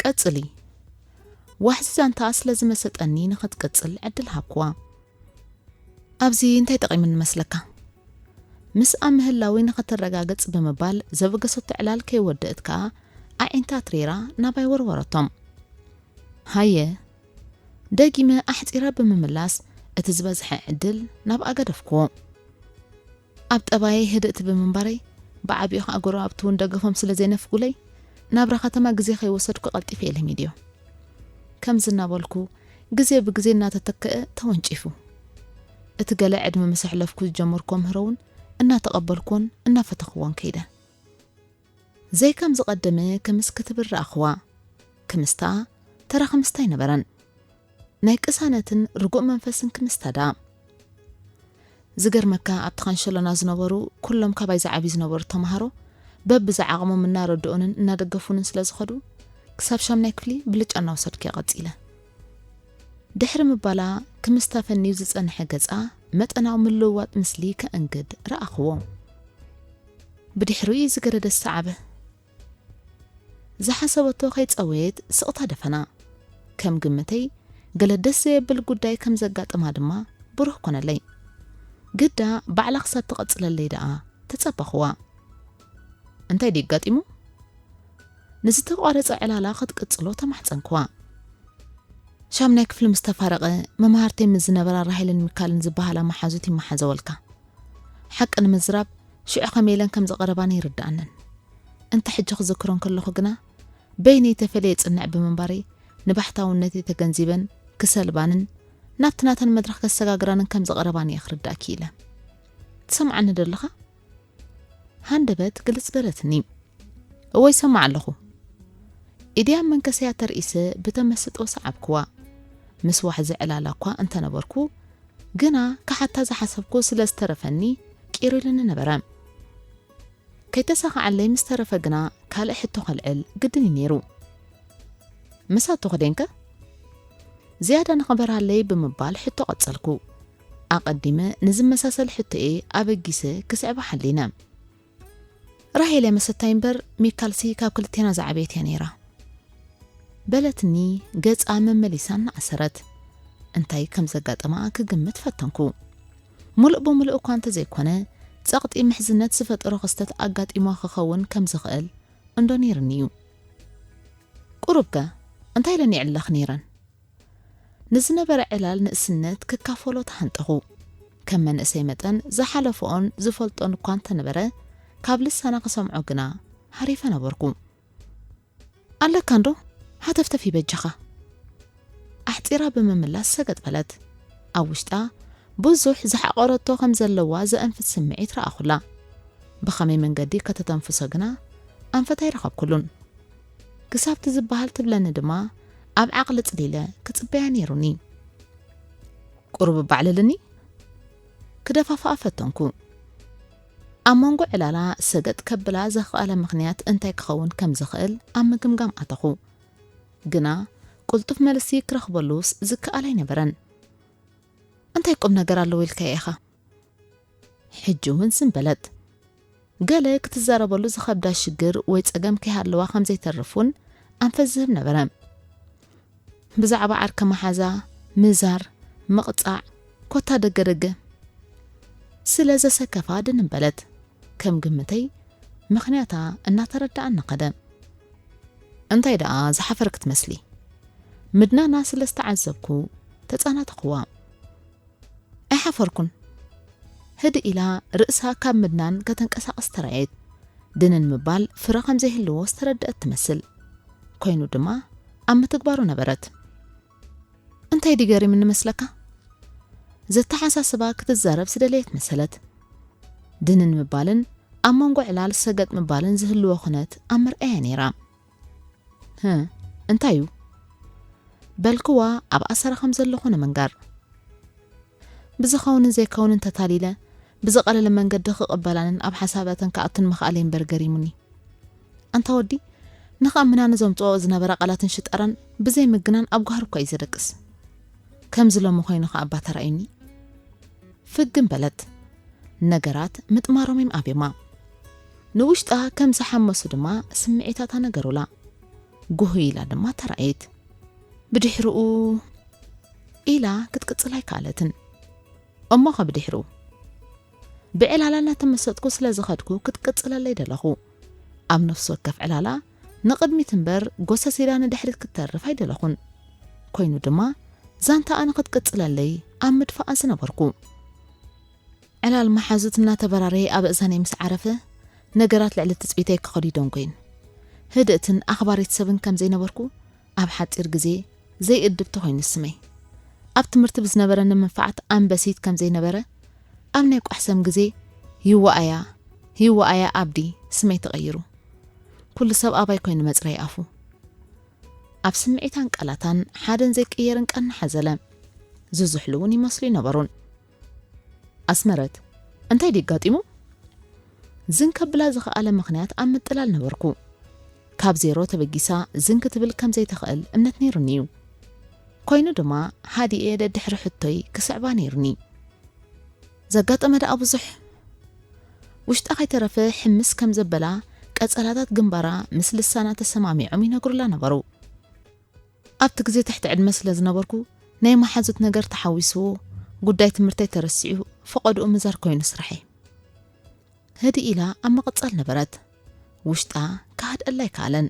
ቀጽሊ። ዋሕዚ ዛንታ ስለ ዝመሰጠኒ ንኽትቅጽል ዕድል ሃብክዋ። ኣብዚ እንታይ ጠቒሙኒ መስለካ? ምስኣ ምህላዊ ንኽትረጋገጽ ብምባል ዘበገሰቶ ዕላል ከይወደእት ከኣ ኣዒንታ ኣትሪራ ናባይ ወርወረቶም። ሃየ፣ ደጊመ ኣሕጺረ ብምምላስ እቲ ዝበዝሐ ዕድል ናብኣ ገደፍክዎ። ኣብ ጠባየይ ህድእቲ ብምንባረይ፣ ብዓቢኡ ኸኣ ጎረባብቲ እውን ደገፎም ስለ ዘይነፍጉለይ፣ ናብራ ከተማ ግዜ ከይወሰድኩ ቀልጢፈ እየ ለሚደዮ። ከምዚ እናበልኩ፣ ግዜ ብግዜ እናተተክአ ተወንጪፉ። እቲ ገለ ዕድመ ምስ ኣሕለፍኩ ዝጀመርኩዎ ምህሮ እውን እናተቐበልኩዎን እናፈተኽዎን ከይደ። ዘይከም ዝቐደመ ክምስ ክትብል ረኣኽዋ። ክምስታ ተራ ክምስታ ኣይነበረን። ናይ ቅሳነትን ርጉእ መንፈስን ክምስታ ደኣ። ዝገርመካ ኣብቲ ካንሸሎና ዝነበሩ ኩሎም ካባይ ዝዓብዩ ዝነበሩ ተምሃሮ በብዝዓቕሞም እናረድኡንን እናደገፉንን ስለ ዝኸዱ ክሳብ ሻምናይ ክፍሊ ብልጫ እናወሰድኩ እየ ቀጺለ። ድሕሪ ምባላ ክምስታ ፈንዩ ዝጸንሐ ገጻ መጠናዊ ምልውዋጥ ምስሊ ከእንግድ ረኣኽዎ። ብድሕሪኡ እዩ ዝገደደ ዝሰዓበ። ዝሓሰበቶ ከይጸወየት ስቕታ ደፈና። ከም ግምተይ ገለ ደስ ዘየብል ጉዳይ ከም ዘጋጠማ ድማ ብሩህ ኮነለይ። ግዳ ባዕላ ክሳብ ትቐጽለለይ ደኣ ተጸበኽዋ። እንታይ ድዩ ኣጋጢሙ? ንዝተቋረጸ ዕላላ ክትቅጽሎ ተማሕጸንክዋ። ሻምናይ ክፍሊ ምስ ተፋረቐ መምሃርተይ ምስ ዝነበራ ራሄልን ሚካልን ዝበሃላ መሓዙት ይመሓዘወልካ። ሓቂ ንምዝራብ ሽዑ ከመይ ኢለን ከም ዝቐረባኒ ይርድኣንን። እንተ ሕጂ ክዝክሮ እንከለኹ ግና በይነይ ተፈልየ ጽንዕ ብምንባረይ ንባሕታውነተይ ተገንዚበን ክሰልባንን ናብቲ ናተን መድረኽ ከሰጋግራንን ከም ዝቐረባኒ እየ ክርዳእ ክኢለ። ትሰምዓኒ ዶ ኣለኻ? ሃንደበት ግልጽ በለትኒ። እወ ይሰምዕ ኣለኹ። ኢድያ መንከሰያ ተርኢሰ ብተመስጦ ሰዓብክዋ። ምስ ዋሕዚ ዕላላ እኳ እንተነበርኩ ግና ክሓታ ዝሓሰብኩ ስለ ዝተረፈኒ ቂሩ ኢሉኒ ነበረ። ከይተሳኽዓለይ ምስ ተረፈ ግና ካልእ ሕቶ ከልዕል ግድን እዩ ነይሩ። ምሳቱ ክደንከ? ዝያዳ ንኽበርሃለይ ብምባል ሕቶ ቀጸልኩ። ኣቐዲመ ንዝመሳሰል ሕቶኤ ኣበጊሰ ክስዕባ ሓሊነ። ራሄል እያ መሰታይ እምበር ሚካልሲ ካብ ክልቴና ዝዓበየት እያ ነይራ። በለትኒ ገጻ መመሊሳ እናኣሰረት። እንታይ ከም ዘጋጠማ ክግምት ፈተንኩ። ሙሉእ ብሙሉእ እኳ እንተዘይኮነ ጸቕጢ ምሕዝነት ዝፈጠሮ ክስተት ኣጋጢሞ ክኸውን ከም ዝኽእል እንዶ ነይርኒ እዩ። ቁሩብከ እንታይ ኢለን ይዕለኽ ነይረን? ንዝነበረ ዕላል ንእስነት ክካፈሎ ተሃንጠኹ። ከም መንእሰይ መጠን ዝሓለፈኦን ዝፈልጦን እኳ እንተነበረ ካብ ልሳና ክሰምዖ ግና ሃሪፈ ነበርኩ። ኣለካ እንዶ ሃተፍተፍ ይበጃኻ። ኣሕጺራ ብምምላስ ሰገጥ በለት። ኣብ ውሽጣ ብዙሕ ዝሓቐረቶ ከም ዘለዋ ዘእንፍት ስምዒት ረኣኹላ። ብኸመይ መንገዲ ከተተንፍሶ ግና ኣንፈት ኣይረኸብኩሉን። ክሳብቲ ዝበሃል ትብለኒ ድማ ኣብ ዓቕሊ ጽሊለ ክጽበያ ነይሩኒ። ቁሩብ ባዕልልኒ ክደፋፍኣ ፈተንኩ። ኣብ መንጎ ዕላላ ሰገጥ ከብላ ዘኽኣለ ምኽንያት እንታይ ክኸውን ከም ዝኽእል ኣብ ምግምጋም ኣተኹ። ግና ቁልጡፍ መልሲ ክረኽበሉስ ዝከኣል ኣይነበረን። እንታይ ቁም ነገር ኣለዎ ኢልካዮ ኢኻ? ሕጂ እውን ዝም በለት። ገለ ክትዛረበሉ ዝኸብዳ ሽግር ወይ ጸገም ከይሃለዋ ከም ዘይተርፍ እውን ኣንፈት ዝህብ ነበረ። ብዛዕባ ዓርከ መሓዛ፣ ምዛር፣ ምቕጻዕ፣ ኮታ ደገ ደገ ስለ ዘሰከፋ ድንን በለት። ከም ግምተይ ምኽንያታ እናተረድኣኒ ኸደ። እንታይ ደኣ ዝሓፈርክ ትመስሊ? ምድናና ስለ ዝተዓዘብኩ ተጸናተኽዋ። ኣይሓፈርኩን። ህድእ ኢላ ርእሳ ካብ ምድናን ከተንቀሳቕስ ተራእየት። ድንን ምባል ፍረ ከም ዘይህልዎ ዝተረድአት ትመስል። ኮይኑ ድማ ኣብ ምትግባሩ ነበረት። እንታይ ድዩ ገሪምኒ መስለካ? ዘተሓሳስባ ክትዛረብ ዝደለየት መሰለት። ድንን ምባልን ኣብ መንጎ ዕላል ሰገጥ ምባልን ዝህልዎ ኩነት ኣብ መርኣያ ነይራ። "ህ፣ እንታይ እዩ?" በልክዋ ኣብ ኣሰራ ከም ዘለኹ ንምንጋር። ብዝኸውንን ዘይከውንን ተታሊለ፣ ብዝቐለለ መንገዲ ክቕበላንን ኣብ ሓሳባተን ክኣቱን ምኽኣለይ እምበር ገሪሙኒ። ኣንታ ወዲ፣ ንኽኣምና ንዘምጽኦ ዝነበራ ቃላትን ሽጣራን ብዘይ ምግናን ኣብ ጓህሪ እኳ እዩ ዘደቅስ። ከምዚ ሎሚ ኮይኑ ኸኣ እባ ተራእዩኒ። ፍግም በለት። ነገራት ምጥማሮም እዮም ኣብዮማ። ንውሽጣ ከም ዝሓመሱ ድማ ስምዒታታ ነገሩላ። ጉህ ኢላ ድማ ተራእየት። ብድሕርኡ ኢላ ክትቅጽል ኣይከኣለትን። እሞ ኸ ብድሕርኡ? ብዕላላ እናተመሰጥኩ ስለ ዝኸድኩ ክትቅጽለለይ ደለኹ። ኣብ ነፍሲ ወከፍ ዕላላ ንቕድሚት እምበር ጎሰስ ኢላ ንድሕሪት ክትተርፍ ኣይደለኹን። ኮይኑ ድማ ዛንታኣ ንኽትቅጽለለይ ኣብ ምድፋኣ ዝነበርኩ። ዕላል መሓዙት እናተበራረየ ኣብ ኣእዛነይ ምስ ዓረፈ፣ ነገራት ልዕሊ ትጽቢተይ ክኸዱ ይደንጎይን። ህድእትን ኣኽባሪት ሰብን ከም ዘይነበርኩ ኣብ ሓጺር ግዜ ዘይእድብቲ ኮይኑ ስመይ። ኣብ ትምህርቲ ብዝነበረኒ መንፋዓት ኣንበሲት ከም ዘይነበረ፣ ኣብ ናይ ቋሕሰም ግዜ ይወኣያ፣ ይወኣያ ኣብዲ ስመይ ተቐይሩ። ኩሉ ሰብ ኣባይ ኮይኑ መጽረይ ኣፉ። ኣብ ስምዒታን ቃላታን ሓደን ዘይቅየርን ቃና ሓዘለ። ዝዝሕሉ እውን ይመስሉ ይነበሩን። ኣስመረት፣ እንታይ ድዩ ኣጋጢሙ? ዝን ከብላ ዝኸኣለ ምኽንያት ኣብ ምጥላል ነበርኩ። ካብ ዜሮ ተበጊሳ ዝን ክትብል ከም ዘይትኽእል እምነት ነይሩኒ እዩ። ኮይኑ ድማ፣ ሃዲኤ ደድሕሪ ሕቶይ ክስዕባ ነይሩኒ። ዘጋጠመ ደኣ ብዙሕ። ውሽጣ ከይተረፈ ሕምስ ከም ዘበላ፣ ቀጸላታት ግንባራ ምስ ልሳና ተሰማሚዖም ይነግሩላ ነበሩ። ኣብቲ ግዜ ትሕቲ ዕድመ ስለ ዝነበርኩ፣ ናይ መሓዙት ነገር ተሓዊስዎ፣ ጉዳይ ትምህርተይ ተረሲዑ፣ ፈቐድኡ ምዛር ኮይኑ ስርሐይ። ህድእ ኢላ ኣብ ምቕጻል ነበረት። ውሽጣ ክሃድኣላ ኣይከኣለን።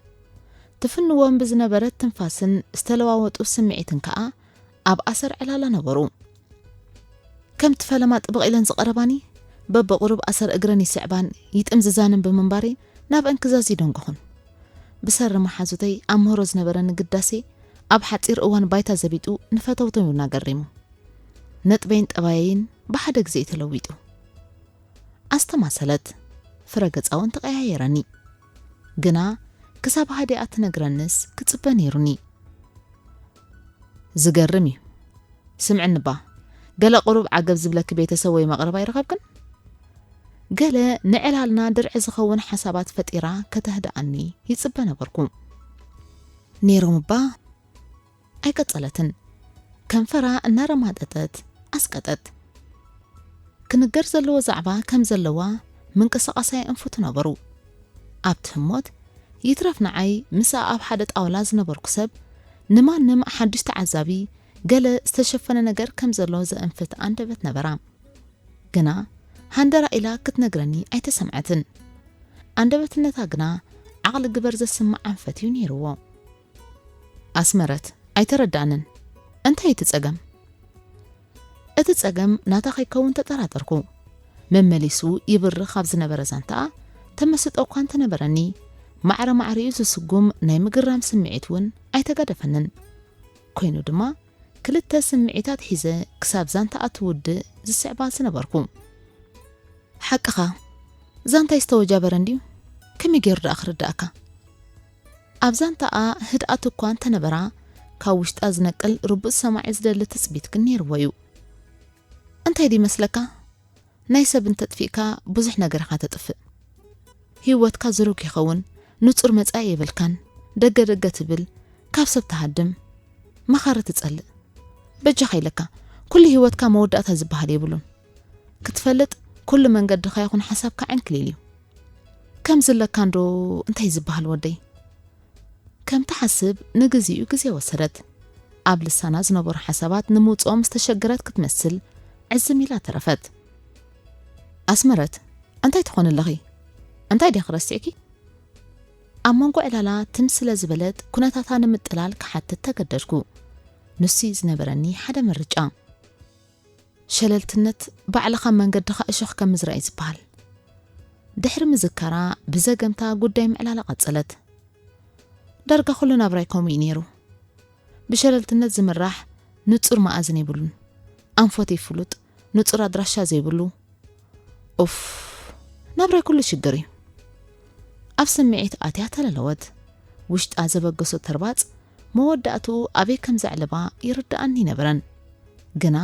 ትፍንዎም ብዝነበረት ትንፋስን ዝተለዋወጡ ስምዒትን ከኣ ኣብ ኣሰር ዕላላ ነበሩ። ከምቲ ፈለማ ጥብቕ ኢለን ዝቐረባኒ፣ በብቑሩብ ኣሰር እግረን ይስዕባን ይጥምዝዛንን ብምንባረይ፣ ናብአን ክዛዝ ይደንጎኹን። ብሰሪ መሓዙተይ ኣብ ምህሮ ዝነበረኒ ግዳሴ፣ ኣብ ሓጺር እዋን ባይታ ዘቢጡ ንፈተውተውና ገሪሙ። ነጥበይን ጠባየይን ብሓደ ግዜ እዩ ተለዊጡ። ኣስተማሰለት፣ ፍረ ገጻ እውን ተቐያየረኒ። ግና ክሳብ ሃዲኣ ትነግረንስ ክጽበ ነይሩኒ። ዝገርም እዩ። ስምዕኒ እባ፣ ገለ ቁሩብ ዓገብ ዝብለኪ ቤተሰብ ወይ መቕረብ ኣይረኸብክን? ገለ ንዕላልና ድርዒ ዝኸውን ሓሳባት ፈጢራ ከተህድኣኒ ይጽበ ነበርኩ። ነይሮም እባ። ኣይቀጸለትን። ከንፈራ እናረማጠጠት ኣስቀጠት። ክንገር ዘለዎ ዛዕባ ከም ዘለዋ ምንቅስቓሳ የእንፍቱ ነበሩ። ኣብቲ ህሞት፣ ይትረፍ ንዓይ ምስኣ ኣብ ሓደ ጣውላ ዝነበርኩ ሰብ፣ ንማንም ሓድሽ ተዓዛቢ ገለ ዝተሸፈነ ነገር ከም ዘሎ ዘእንፍት ኣንደበት ነበራ። ግና ሃንደራ ኢላ ክትነግረኒ ኣይተሰምዐትን። ኣንደበትነታ ግና ዓቕሊ ግበር ዘስምዕ ኣንፈት እዩ ነይርዎ። ኣስመረት፣ ኣይተረዳእንን። እንታይ እቲ ጸገም? እቲ ጸገም ናታ ከይከውን ተጠራጠርኩ። መመሊሱ ይብርኽ ኣብ ዝነበረ ዛንታኣ ተመስጦ እኳ እንተነበረኒ፣ ማዕረ ማዕሪኡ ዝስጉም ናይ ምግራም ስምዒት እውን ኣይተጋደፈንን። ኮይኑ ድማ፣ ክልተ ስምዒታት ሒዘ ክሳብ ዛንታኣ ትውድእ ዝስዕባ ዝነበርኩ። ሓቅኻ፣ ዛንታይ ዝተወጃበረ እንድዩ? ከመይ ገይሩ ደኣ ክርዳእካ? ኣብ ዛንታኣ ህድኣት እኳ እንተነበራ፣ ካብ ውሽጣ ዝነቅል ርቡጽ ሰማዒ ዝደሊ ትጽቢት ግን ነይርዎ እዩ። እንታይ ድዩ መስለካ? ናይ ሰብ እንተጥፊእካ ብዙሕ ነገር ኢኻ ተጥፍእ። ህይወትካ ዝሩግ ይኸውን፣ ንጹር መጻኢ የብልካን። ደገ ደገ ትብል፣ ካብ ሰብ ትሃድም። መኻሪ ትጸልእ። በጃኻ ኢለካ፣ ኩሉ ህይወትካ መወዳእታ ዝበሃል የብሉን። ክትፈልጥ፣ ኩሉ መንገድኻ ይኹን ሓሳብካ ዕንክሊል እዩ። ከምዚ ኣለካ እንዶ እንታይ ዝበሃል ወደይ? ከም ትሓስብ ንግዚኡ ግዜ ወሰደት። ኣብ ልሳና ዝነበሩ ሓሳባት ንምውጽኦም ዝተሸገረት ክትመስል ዕዝም ኢላ ተረፈት። ኣስመረት፣ እንታይ ትኾኒ ኣለኺ? እንታይ ዲኺ ረሲዕኪ? ኣብ መንጎ ዕላላ ትም ስለ ዝበለት፣ ኩነታታ ንምጥላል ክሓትት ተገደድኩ። ንሱ እዩ ዝነበረኒ ሓደ ምርጫ። ሸለልትነት ባዕልኻ መንገድኻ እሾኽ ከም ምዝራእ እዩ ዝበሃል። ድሕሪ ምዝካራ ብዘገምታ ጉዳይ ምዕላላ ቀጸለት። ዳርጋ ኩሉ ናብራይ ከምኡ እዩ ነይሩ። ብሸለልትነት ዝምራሕ ንጹር መኣዝን የብሉን። ኣንፈት ፍሉጥ፣ ንጹር ኣድራሻ ዘይብሉ። ኡፍ፣ ናብራይ ኩሉ ሽግር እዩ። ኣብ ስምዒት ኣትያ ተለለወት። ውሽጣ ዘበገሶ ተርባጽ መወዳእትኡ ኣበይ ከም ዘዕልባ ይርድኣኒ ኣይነበረን። ግና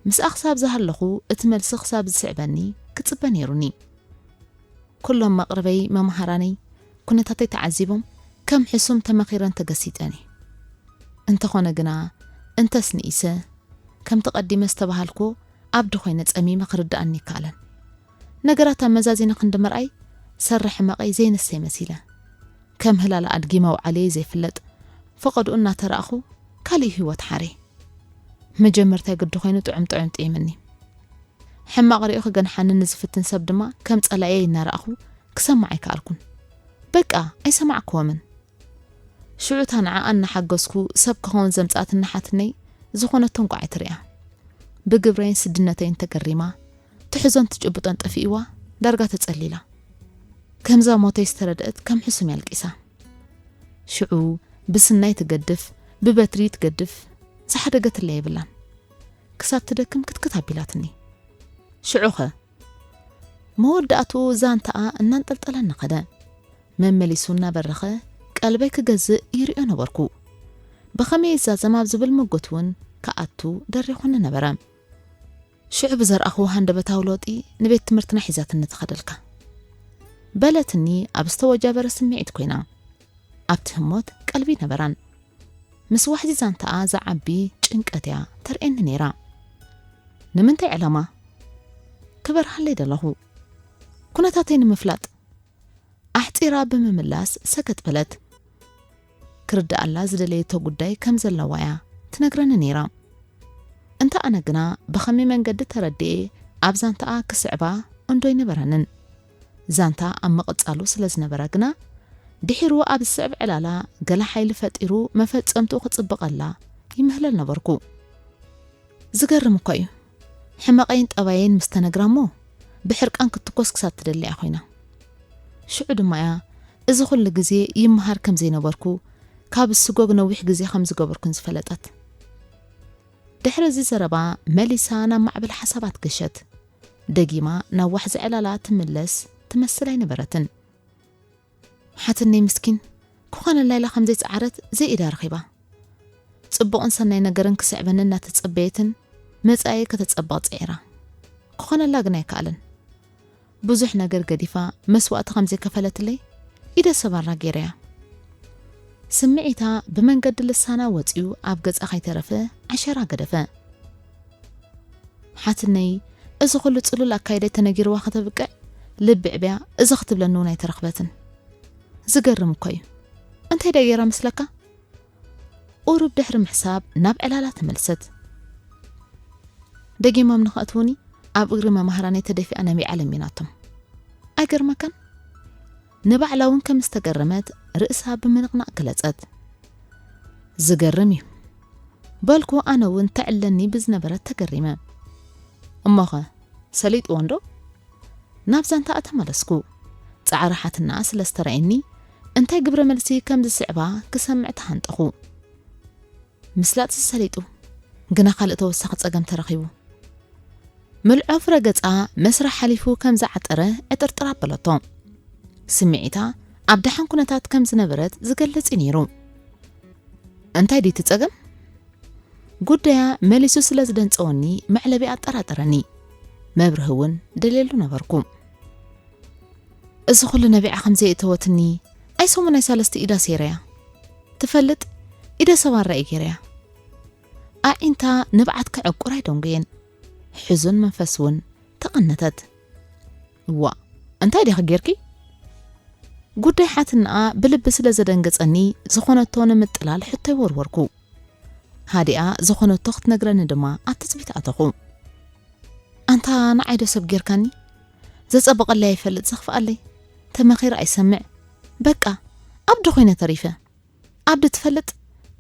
ምስኣ ክሳብ ዝሃለኹ እቲ መልሲ ክሳብ ዝስዕበኒ ክጽበ ነይሩኒ። ኩሎም መቕርበይ መምሃራነይ ኩነታተይ ተዓዚቦም ከም ሕሱም ተመኺረን ተገሲጠን እየ። እንተኾነ ግና እንተስ ንኢሰ፣ ከምቲ ቀዲመ ዝተባሃልኩ ኣብዲ ኮይነ ጸሚመ ክርድኣኒ ኣይከኣለን። ነገራት ኣመዛዚነ ክንዲ ምርኣይ ሰሪ ሕመቐይ ዘይንሰይ መሲለ። ከም ህላለ ኣድጊ መውዓለይ ዘይፍለጥ ፈቐድኡ እናተራእኹ ካሊእ ህይወት ሓሬ። መጀመርታይ ግዲ ኮይኑ ጥዑም ጥዑም ጥዒምኒ። ሕማቕ ሪኡ ክገንሓኒ ንዝፍትን ሰብ ድማ ከም ጸላኢየይ እናረኣኹ ክሰምዕ ኣይከኣልኩን። በቃ ኣይሰማዕክዎምን። ሽዑ እታ ንዓኣ እናሓገዝኩ ሰብ ክኸውን ዘምጽኣትኒ ሓትነይ ዝኾነቶ እንቋዕ ኣይትሪኣ። ብግብረይን ስድነተይን ተገሪማ፣ ትሕዞን ትጭብጦን ጠፊእዋ፣ ዳርጋ ተጸሊላ። ከምዛ ሞተይ ዝተረድአት ከም ሕሱም እያ ኣልቂሳ። ሽዑ ብስናይ ትገድፍ፣ ብበትሪ ትገድፍ፣ ዝሓደገትለይ የብላን። ክሳብ ትደክም ክትክት ኣቢላትኒ። ሽዑኸ? መወዳእትኡ ዛንታኣ እናንጠልጠለኒ ኸደ። መመሊሱ እናበረኸ ቀልበይ ክገዝእ ይርእዮ ነበርኩ። ብኸመይ ይዛዘም ኣብ ዝብል ምጉት እውን ክኣቱ ደሪኹኒ ነበረ። ሽዑ ብዘርኣኽዎ ሃንደበታዊ ለውጢ ንቤት ትምህርትና ሒዛትኒ ትኸደልካ፣ በለትኒ ኣብ ዝተወጃበረ ስምዒት ኮይና። ኣብቲ ህሞት ቀልቢ ነበራን። ምስ ዋሕዚ ዛንታኣ ዝዓቢ ጭንቀት እያ ተርእየኒ ነይራ። ንምንታይ ዕላማ? ክበርሃለይ ደለኹ። ኩነታተይ ንምፍላጥ። ኣሕጺራ ብምምላስ ሰገጥ በለት። ክርድኣላ ዝደለየቶ ጉዳይ ከም ዘለዋ እያ ትነግረኒ ነይራ። እንተ ኣነ ግና ብኸመይ መንገዲ ተረድኤ ኣብ ዛንታኣ ክስዕባ እንዶ ኣይነበረንን። ዛንታ ኣብ ምቕጻሉ ስለ ዝነበረ ግና ድሒሩ ኣብ ዝስዕብ ዕላላ ገለ ሓይሊ ፈጢሩ መፈጸምትኡ ክጽብቐላ ይምህለል ነበርኩ። ዝገርም እኳ እዩ። ሕመቐይን ጠባየይን ምስ ተነግራ እሞ ብሕርቃን ክትኮስ ክሳብ ትደሊ እያ ኮይና። ሽዑ ድማ እያ እዚ ኩሉ ግዜ ይመሃር ከም ዘይነበርኩ ካብ ስጎግ ነዊሕ ግዜ ከም ዝገበርኩን ዝፈለጠት። ድሕሪ እዚ ዘረባ መሊሳ ናብ ማዕበል ሓሳባት ገሸት። ደጊማ ናብ ዋሕዚ ዕላላ ትምለስ ትመስል ኣይነበረትን። ሓትነይ ምስኪን ክኾነላ ኢላ ከም ዘይጸዓረት ዘይኢዳ ረኺባ። ጽቡቕን ሰናይ ነገርን ክስዕበኒ እናተጸበየትን መጻኢ ከተጸብቕ ጽዒራ። ክኾነላ ግን ኣይከኣለን። ብዙሕ ነገር ገዲፋ መስዋእቲ ከም ዘይከፈለትለይ ኢደ ሰባራ ገይረያ። ስምዒታ ብመንገዲ ልሳና ወጺኡ ኣብ ገጻ ከይተረፈ ዓሸራ ገደፈ። ሓትነይ፣ እዚ ኩሉ ጽሉል ኣካይደ ተነጊርዋ ከተብቅዕ ልቢ ዕብያ እዚ ክትብለኒ እውን ኣይተረኽበትን። ዝገርም እኮ እዩ። እንታይ ደኣ ገይራ መስለካ? ቁሩብ ድሕሪ ምሕሳብ ናብ ዕላላ ተመልሰት። ደጊሞም ንኸእትዉኒ ኣብ እግሪ መማህራነይ ተደፊኣ ነቢዓ ለሚናቶም። ኣይገርመካን? ንባዕላ እውን ከም ዝተገረመት ርእሳ ብምንቕናቕ ገለጸት። ዝገርም እዩ። በልኩ ኣነ እውን ተዕለኒ ብዝነበረት ተገሪመ። እሞኸ ሰሊጥዎ እንዶ? ናብ ዛንታኣ ተመለስኩ። ጻዕሪ ሓትናኣ ስለ ዝተረኣየኒ እንታይ ግብረ መልሲ ከም ዝስዕባ ክሰምዕ ተሃንጠኹ። ምስላጥ ሰሊጡ፣ ግና ካልእ ተወሳኺ ጸገም ተረኺቡ። ምልዖ ፍረ ገጻ መስርሕ ሓሊፉ ከም ዝዓጠረ ዕጥርጥር ኣበለቶ። ስምዒታ ኣብ ደሓን ኩነታት ከም ዝነበረት ዝገልጽ እዩ ነይሩ። እንታይ ድዩ እቲ ጸገም? ጉዳያ መሊሱ ስለ ዝደንጸወኒ መዕለቢ ኣጠራጠረኒ። መብርሂ እውን ደልየሉ ነበርኩ። እዚ ኩሉ ነቢዓ ከም ዘየእተወትኒ ኣይ ሰሙን ኣይ ሳለስቲ ኢዳ ሰይረያ። ትፈልጥ፣ ኢደ ሰባራ እየ ገይረያ። ኣዒንታ ንብዓት ከዕቁር ኣይደንጎየን። ሕዙን መንፈስ እውን ተቐነተት። እዋ፣ እንታይ ዲኺ ጌርኪ? ጉዳይ ሓትናኣ ብልቢ ስለ ዘደንገጸኒ ዝኾነቶ ንምጥላል ሕቶይ ወርወርኩ። ሃዲኣ ዝኾነቶ ክትነግረኒ ድማ ኣብ ትጽቢት ኣተኹ። ኣንታ ንዓይ ዶ ሰብ ጌርካኒ? ዘጸበቐለይ ኣይፈልጥ ዘኽፍኣለይ። ተመኺረ ኣይሰምዕ። በቃ ኣብዲ ኮይነ ተሪፈ። ኣብዲ ትፈልጥ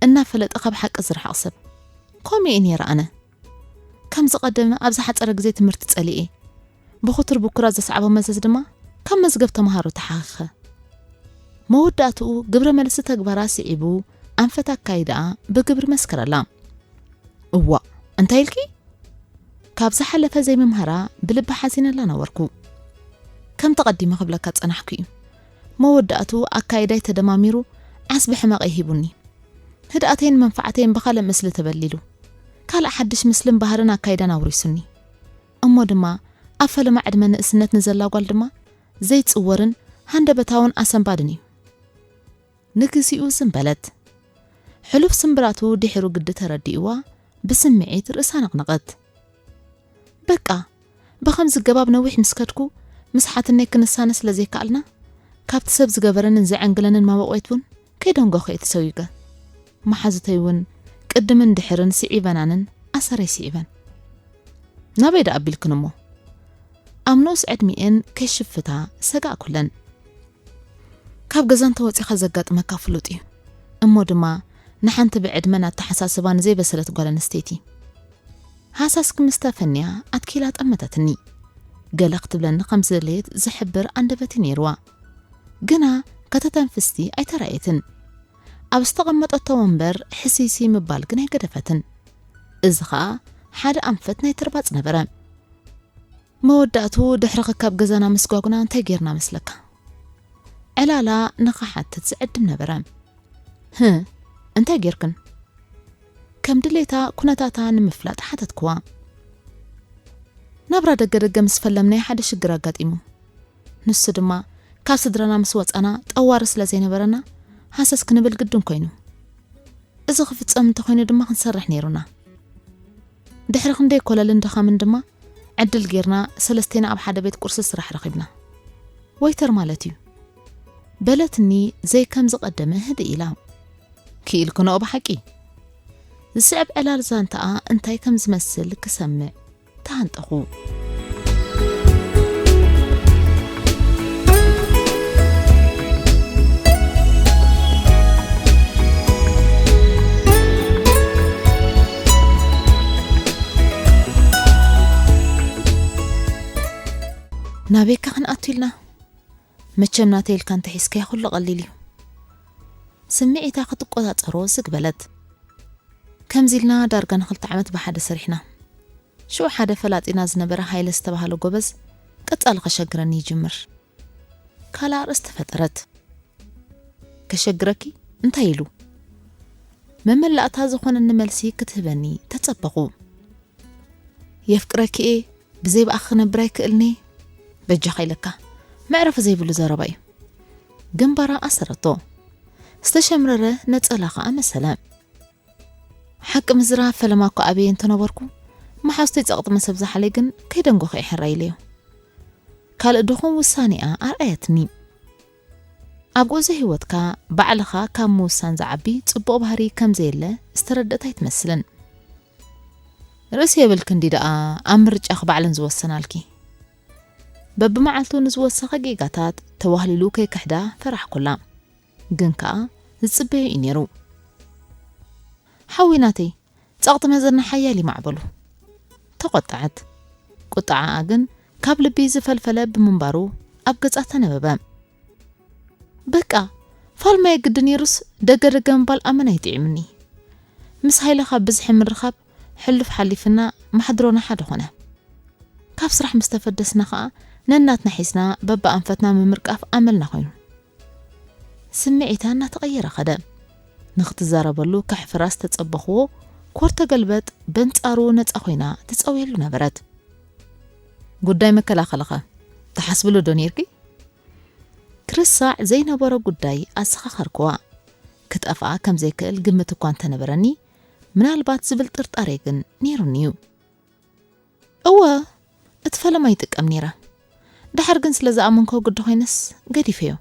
እናፈለጠ ካብ ሓቂ ዝረሓቕ ሰብ። ከምኡ እየ ነይረ ኣነ። ከም ዝቐደመ ኣብ ዝሓጸረ ግዜ ትምህርቲ ጸሊኤ። ብኹቱር ብኩራት ዘስዓቦ መዘዝ ድማ ካብ መዝገብ ተምሃሮ ተሓኺኸ። መወዳእትኡ ግብረ መልሲ ተግባራ ስዒቡ ኣንፈት ኣካይዳኣ ብግብሪ መስከረላ። እዋእ፣ እንታይ ኢልኪ? ካብ ዝሓለፈ ዘይምምሃራ ብልቢ ሓዚነላ ነበርኩ። ከም ተቐዲመ ክብለካ ጸናሕኩ እዩ። መወዳእትኡ ኣካይዳይ ተደማሚሩ ዓስቢ ሕመቐይ ሂቡኒ። ህድኣተይን መንፋዓተይን ብኻልእ ምስሊ ተበሊሉ። ካልእ ሓድሽ ምስልን ባህርን ኣካይዳን ኣውሪሱኒ። እሞ ድማ ኣብ ፈለማ ዕድመ ንእስነት ንዘላ ጓል ድማ ዘይጽወርን ሃንደበታውን ኣሰንባድን እዩ። ንግዚኡ ዝም በለት። ሕሉፍ ስምብራቱ ድሒሩ ግዲ ተረዲእዋ ብስምዒት ርእሳ ነቕነቐት። በቃ፣ ብኸምዚ ገባብ ነዊሕ ምስ ከድኩ፣ ምስ ሓትነይ ክንሳነ ስለ ዘይከኣልና፣ ካብቲ ሰብ ዝገበረንን ዘዐንግለንን ማበቆይት እውን ከይደንጎኹ እየ ተሰዊገ። መሓዙተይ እውን ቅድምን ድሕርን ስዒበናንን ኣሰረይ ስዒበን። ናበይ ደኣ ኣቢልክን እሞ? ኣብ ንኡስ ዕድሚኤን ከይሽፍታ ሰጋእኩለን። ካብ ገዛ እንተወጺኻ ዘጋጥመካ ፍሉጥ እዩ። እሞ ድማ ንሓንቲ ብዕድመን ኣተሓሳስባን ዘይበሰለት ጓል ኣንስተይቲ። ሃሳስ ክምስታ ፈንያ ኣትኪላ ጠመተትኒ። ገለ ክትብለኒ ከም ዝደለየት ዝሕብር ኣንደበት እዩ ነይርዋ። ግና ከተተንፍስቲ ኣይተራእየትን። ኣብ ዝተቐመጠቶ ወንበር ሕስይሲ ምባል ግን ኣይገደፈትን። እዚ ኸኣ ሓደ ኣንፈት ናይ ትርባጽ ነበረ። መወዳእቱ ድሕሪ ክካብ ገዛና ምስጓጉና እንታይ ጌርና መስለካ? ዕላላ ንኽሓትት ዝዕድም ነበረ። ህ፣ እንታይ ጌርክን? ከም ድሌታ ኩነታታ ንምፍላጥ ሓተትክዋ። ናብራ ደገ ደገ ምስ ፈለምናዮ ሓደ ሽግር ኣጋጢሙ። ንሱ ድማ ካብ ስድራና ምስ ወጻና ጠዋሪ ስለ ዘይነበረና ሃሰስ ክንብል ግድን ኮይኑ። እዚ ክፍጸም እንተኾይኑ ድማ ክንሰርሕ ነይሩና። ድሕሪ ክንደይ ኮለልን ድኻምን ድማ ዕድል ጌርና ሰለስቴና ኣብ ሓደ ቤት ቁርሲ ስራሕ ረኺብና። ወይተር ማለት እዩ። በለትኒ ዘይከም ዝቐደመ ህድእ ኢላ። ክኢልክንኦ ብሓቂ። ዝስዕብ ዕላል ዛንታኣ እንታይ ከም ዝመስል ክሰምዕ ተሃንጠኹ። ናበይካ ክንኣቱ ኢልና? መቸም ናተይ ኢልካ እንተሒዝካዮ ኩሉ ቀሊል እዩ። ስምዒታ ክትቆጻጸሮ ዝግ በለት። ከምዚ ኢልና ዳርጋ ንኽልተ ዓመት ብሓደ ሰሪሕና። ሽዑ ሓደ ፈላጢና ዝነበረ ሃይለ ዝተባህለ ጎበዝ ቀጻሊ ከሸግረኒ ይጅምር። ካልእ ኣርእስቲ ፈጠረት። ከሸግረኪ? እንታይ ኢሉ? መመላእታ ዝኾነኒ መልሲ ክትህበኒ ተጸበኹ። የፍቅረኪ እየ፣ ብዘይ ብኣኺ ክነብር ኣይክእልን'የ። በጃኻ ኢለካ። መዕረፊ ዘይብሉ ዘረባ እዩ። ግንባራ ኣሰረቶ። ዝተሸምረረ ነጸላ ኸኣ መሰለ። ሓቂ ምዝራብ ፈለማ እኮ ኣብየ እንተነበርኩ፣ መሓዙተይ ጸቕጢ መሰብ ዝሓለይ ግን ከይደንጎኸ እየ ሕራይ ኢለዮ። ካልእ ድኹም ውሳኔኣ ኣርኣየትኒ። ኣብ ጉዕዞ ህይወትካ ባዕልኻ ካብ ምውሳን ዝዓቢ ጽቡቕ ባህሪ ከም ዘየለ ዝተረድእት ኣይትመስልን። ርእሲ የብልኪ እንዲ ደኣ ኣብ ምርጫኺ ባዕለን ዝወሰናልኪ። በብመዓልቱ ንዝወሰኸ ጌጋታት ተዋህሊሉ ከይክሕዳ ፈራሕኩላ። ግን ከኣ ዝጽበዮ እዩ ነይሩ። ሓዊ ናተይ፣ ጸቕጢ መዘና ሓያል እዩ ማዕበሉ። ተቖጠዐት። ቁጥዓኣ ግን ካብ ልቢ ዝፈልፈለ ብምንባሩ ኣብ ገጻ ተነበበ። በቃ፣ ፋልማይ ግዲ ነይሩስ ደገ ደገ ምባል ኣመና ይጥዕምኒ። ምስ ሃይለ ካብ ብዝሒ ምርኻብ ሕሉፍ ሓሊፍና ማሕድሮና ሓደ ኾነ። ካብ ስራሕ ምስ ተፈደስና ኸኣ ነናትና ሒዝና በብኣንፈትና ምምርቃፍ ኣመልና ኮይኑ። ስምዒታ እናተቐየረ ኸደ። ንኽትዛረበሉ ከሕፍራ ዝተጸበኽዎ ኮርተ ገልበጥ በንጻሩ ነጻ ኮይና ትጸውየሉ ነበረት። ጉዳይ መከላኸልኸ ትሓስብሉ ዶ ነይርኪ? ክርሳዕ ዘይነበሮ ጉዳይ ኣዘኻኸርክዋ። ክጠፍኣ ከም ዘይክእል ግምት እኳ እንተነበረኒ፣ ምናልባት ዝብል ጥርጣሬ ግን ነይሩኒ እዩ። እወ፣ እቲ ፈለማ ይጥቀም ነይረ። ደሓር ግን ስለ ዝኣመንኮ ግዲ ኮይነስ ገዲፈዮ።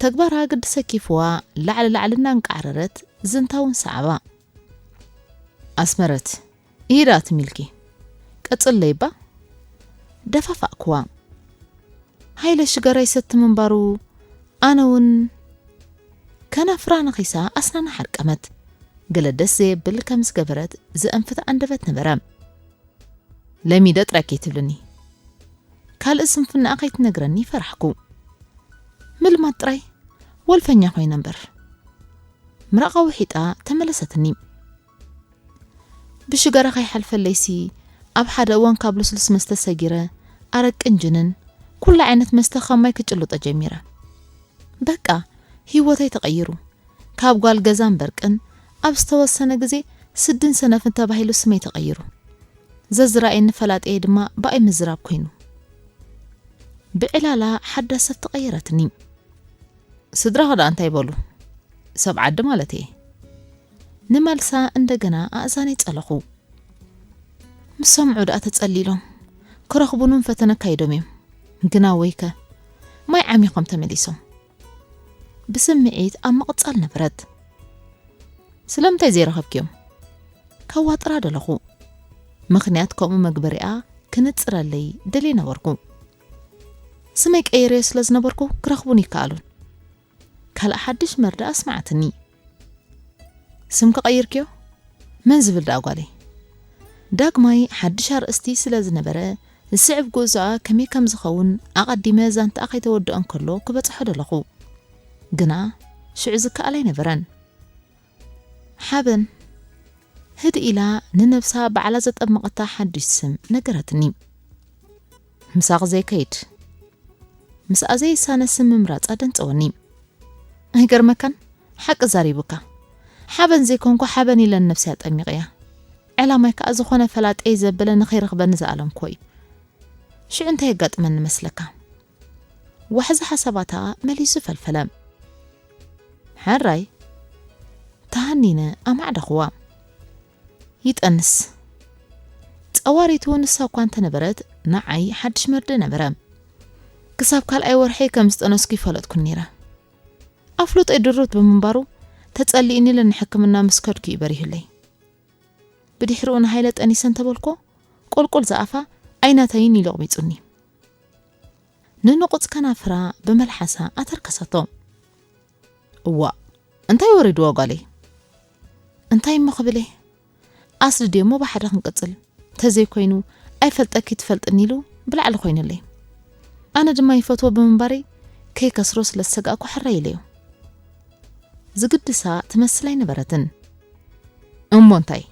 ተግባራ ግዲ ሰኪፍዋ ላዕሊ ላዕሊ እናንቃዕረረት ዝንታ እውን ሰዓባ። ኣስመረት፣ ኢዳ ትሚልኪ። ቀጽለይባ። ደፋፋእክዋ። ሃይለ ሽጋራ ይሰቲ ምንባሩ ኣነ እውን ከናፍራ ነኺሳ ኣስናና ሓርቀመት። ገለ ደስ ዘየብል ከም ዝገበረት ዘእንፍት ኣንደበት ነበረ። ለሚደ ጥራይ ከይትብልኒ። ካልእ ስንፍናኣ ከይትነግረኒ ፈራሕኩ። ምልማድ ጥራይ ወልፈኛ ኮይነ እምበር። ምራቓ ውሒጣ ተመለሰትኒ። ብሽጋራ ከይሓልፈለይሲ ኣብ ሓደ እዋን ካብ ልስሉስ መስተ ሰጊረ ኣረቅን ጅንን ኩሉ ዓይነት መስተ ካብ ማይ ክጭልጦ ጀሚረ። በቃ ህይወተይ ተቐይሩ። ካብ ጓል ገዛን በርቅን ኣብ ዝተወሰነ ግዜ ስድን ሰነፍን ተባሂሉ ስመይ ተቐይሩ። ዘዝረኣየኒ ፈላጥየይ ድማ ብኣይ ምዝራብ ኮይኑ። ብዕላላ ሓዳስ ሰብ ተቐየረትኒ። ስድራኺ ደኣ እንታይ በሉ? ሰብ ዓዲ ማለት እየ። ንመልሳ እንደገና ኣእዛነይ ጸለኹ። ምስ ሰምዑ ደኣ ተጸሊሎም ክረኽቡኑ ፈተነ ኣካይዶም እዮም። ግና ወይከ ማይ ዓሚኾም ተመሊሶም። ብስምዒት ኣብ ምቕጻል ነበረት። ስለምንታይ ዘይረኸብክዮም? ከዋጥራ ደለኹ። ምኽንያት ከምኡ መግበሪኣ ክንጽረለይ ደልየ ነበርኩ። ስመይ ቀይረዮ ስለ ዝነበርኩ ክረኽቡን ይከኣሉን። ካልእ ሓድሽ መርዳእ ኣስመዓትኒ። ስምኪ ቀይርክዮ? መን ዝብል ደኣ ጓለይ? ዳግማይ ሓድሽ ኣርእስቲ ስለ ዝነበረ፣ ዝስዕብ ጉዕዞኣ ከመይ ከም ዝኸውን ኣቐዲመ ዛንታኣ ከይተወድኦ እንከሎ ክበጽሖ ደለኹ። ግና ሽዑ ዝከኣል ኣይነበረን። ሓበን። ህድእ ኢላ ንነብሳ ባዕላ ዘጠመቐታ ሓድሽ ስም ነገረትኒ። ምሳኺ ዘይከይድ። ምስኣ ዘይሳነ ስም ምምራጻ ደንጸወኒ። ኣይገርመካን? ሓቂ ዛሪቡካ። ሓበን ዘይኮንኩ ሓበን ኢለን ነብሰይ ኣጠሚቐያ። ዕላማይ ከኣ ዝኾነ ፈላጠይ ዘበለ ንኸይረኽበኒ ዝኣለምኮ እዩ። ሽዑ እንታይ የጋጥመኒ መስለካ? ዋሕዚ ሓሳባታ መሊሱ ፈልፈለ። ሕራይ፣ ተሃኒነ ኣማዕደኽዋ። ይጠንስ። ጸዋሪቱ ንሳ እኳ እንተነበረት፣ ንዓይ ሓድሽ መርድእ ነበረ። ክሳብ ካልኣይ ወርሐይ ከም ዝጠነስኩ ይፈለጥኩ ነይረ። ኣፍልጦይ ድሩት ብምንባሩ፣ ተጸሊእኒ ኢለ ንሕክምና ምስ ከድኩ እዩ በሪሁለይ። ብድሕሪኡ ንሃይለ ጠኒሰ እንተበልኮ፣ ቁልቁል ዝኣፋ ኣይናተይን ኢሉ ኣቕቢጹኒ። ንንቑጽ ከናፍራ ብመልሓሳ ኣተርከሰቶ። እዋእ፣ እንታይ ወሪድዋ ጓለይ? እንታይ እሞ ክብል እየ? ኣስድድዮ እሞ ብሓደ ክንቅጽል። ተዘይኮይኑ፣ ኣይፈልጠኪ ትፈልጥኒ ኢሉ ብላዕሊ ኮይኑለይ። ኣነ ድማ ይፈትዎ ብምንባረይ፣ ከይከስሮ ስለ ዝሰጋእኩ ሕራይ ኢለዮ። ዝግድሳ ትመስል ኣይነበረትን። እሞ እንታይ?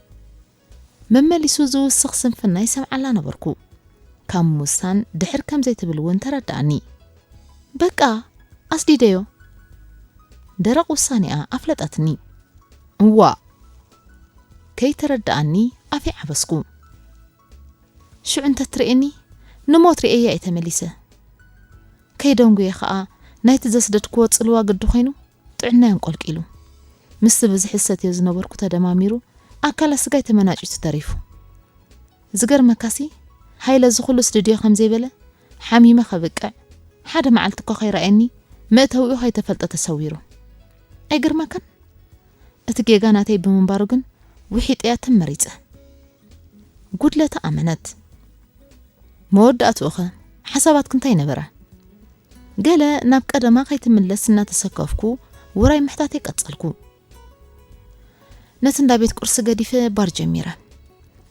መመሊሱ ዝውስኽ ስንፍና ይሰምዓላ ነበርኩ። ካብ ምውሳን ድሕር ከም ዘይትብል እውን ተረድኣኒ። በቃ፣ ኣስዲደዮ። ደረቕ ውሳኔኣ ኣፍለጠትኒ። እዋእ! ከይተረድኣኒ ኣፈይ ዓበስኩ። ሽዑ እንተትርእየኒ፣ ንሞት ርእየያ እየ ተመሊሰ። ከይደንጉየ ኸኣ፣ ናይቲ ዘስደድክዎ ጽልዋ ግዲ ኾይኑ፣ ጥዕናይ ኣንቆልቂሉ። ምስቲ ብዝሒ ዝሰትዮ ዝነበርኩ ተደማሚሩ፣ ኣካላት ስጋይ ተመናጭቱ ተሪፉ። ዝገርመካሲ፣ ሃይለ እዚ ኹሉ ስድድዮ ከም ዘይበለ፣ ሓሚመ ከብቅዕ፣ ሓደ መዓልቲ እኳ ከይረኣየኒ፣ መእተዊኡ ከይተፈልጠ ተሰዊሩ። ኣይገርመካን? እቲ ጌጋ ናተይ ብምንባሩ ግን፣ ውሒጠያ ተመሪጸ። ጉድለታ ኣመነት። መወዳእትኡኸ፣ ሓሳባትኪ እንታይ ነበረ? ገለ ናብ ቀደማ ከይትምለስ እናተሰከፍኩ፣ ውራይ ምሕታተይ ቀጸልኩ። ነቲ እንዳ ቤት ቁርሲ ገዲፈ ባር ጀሚረ።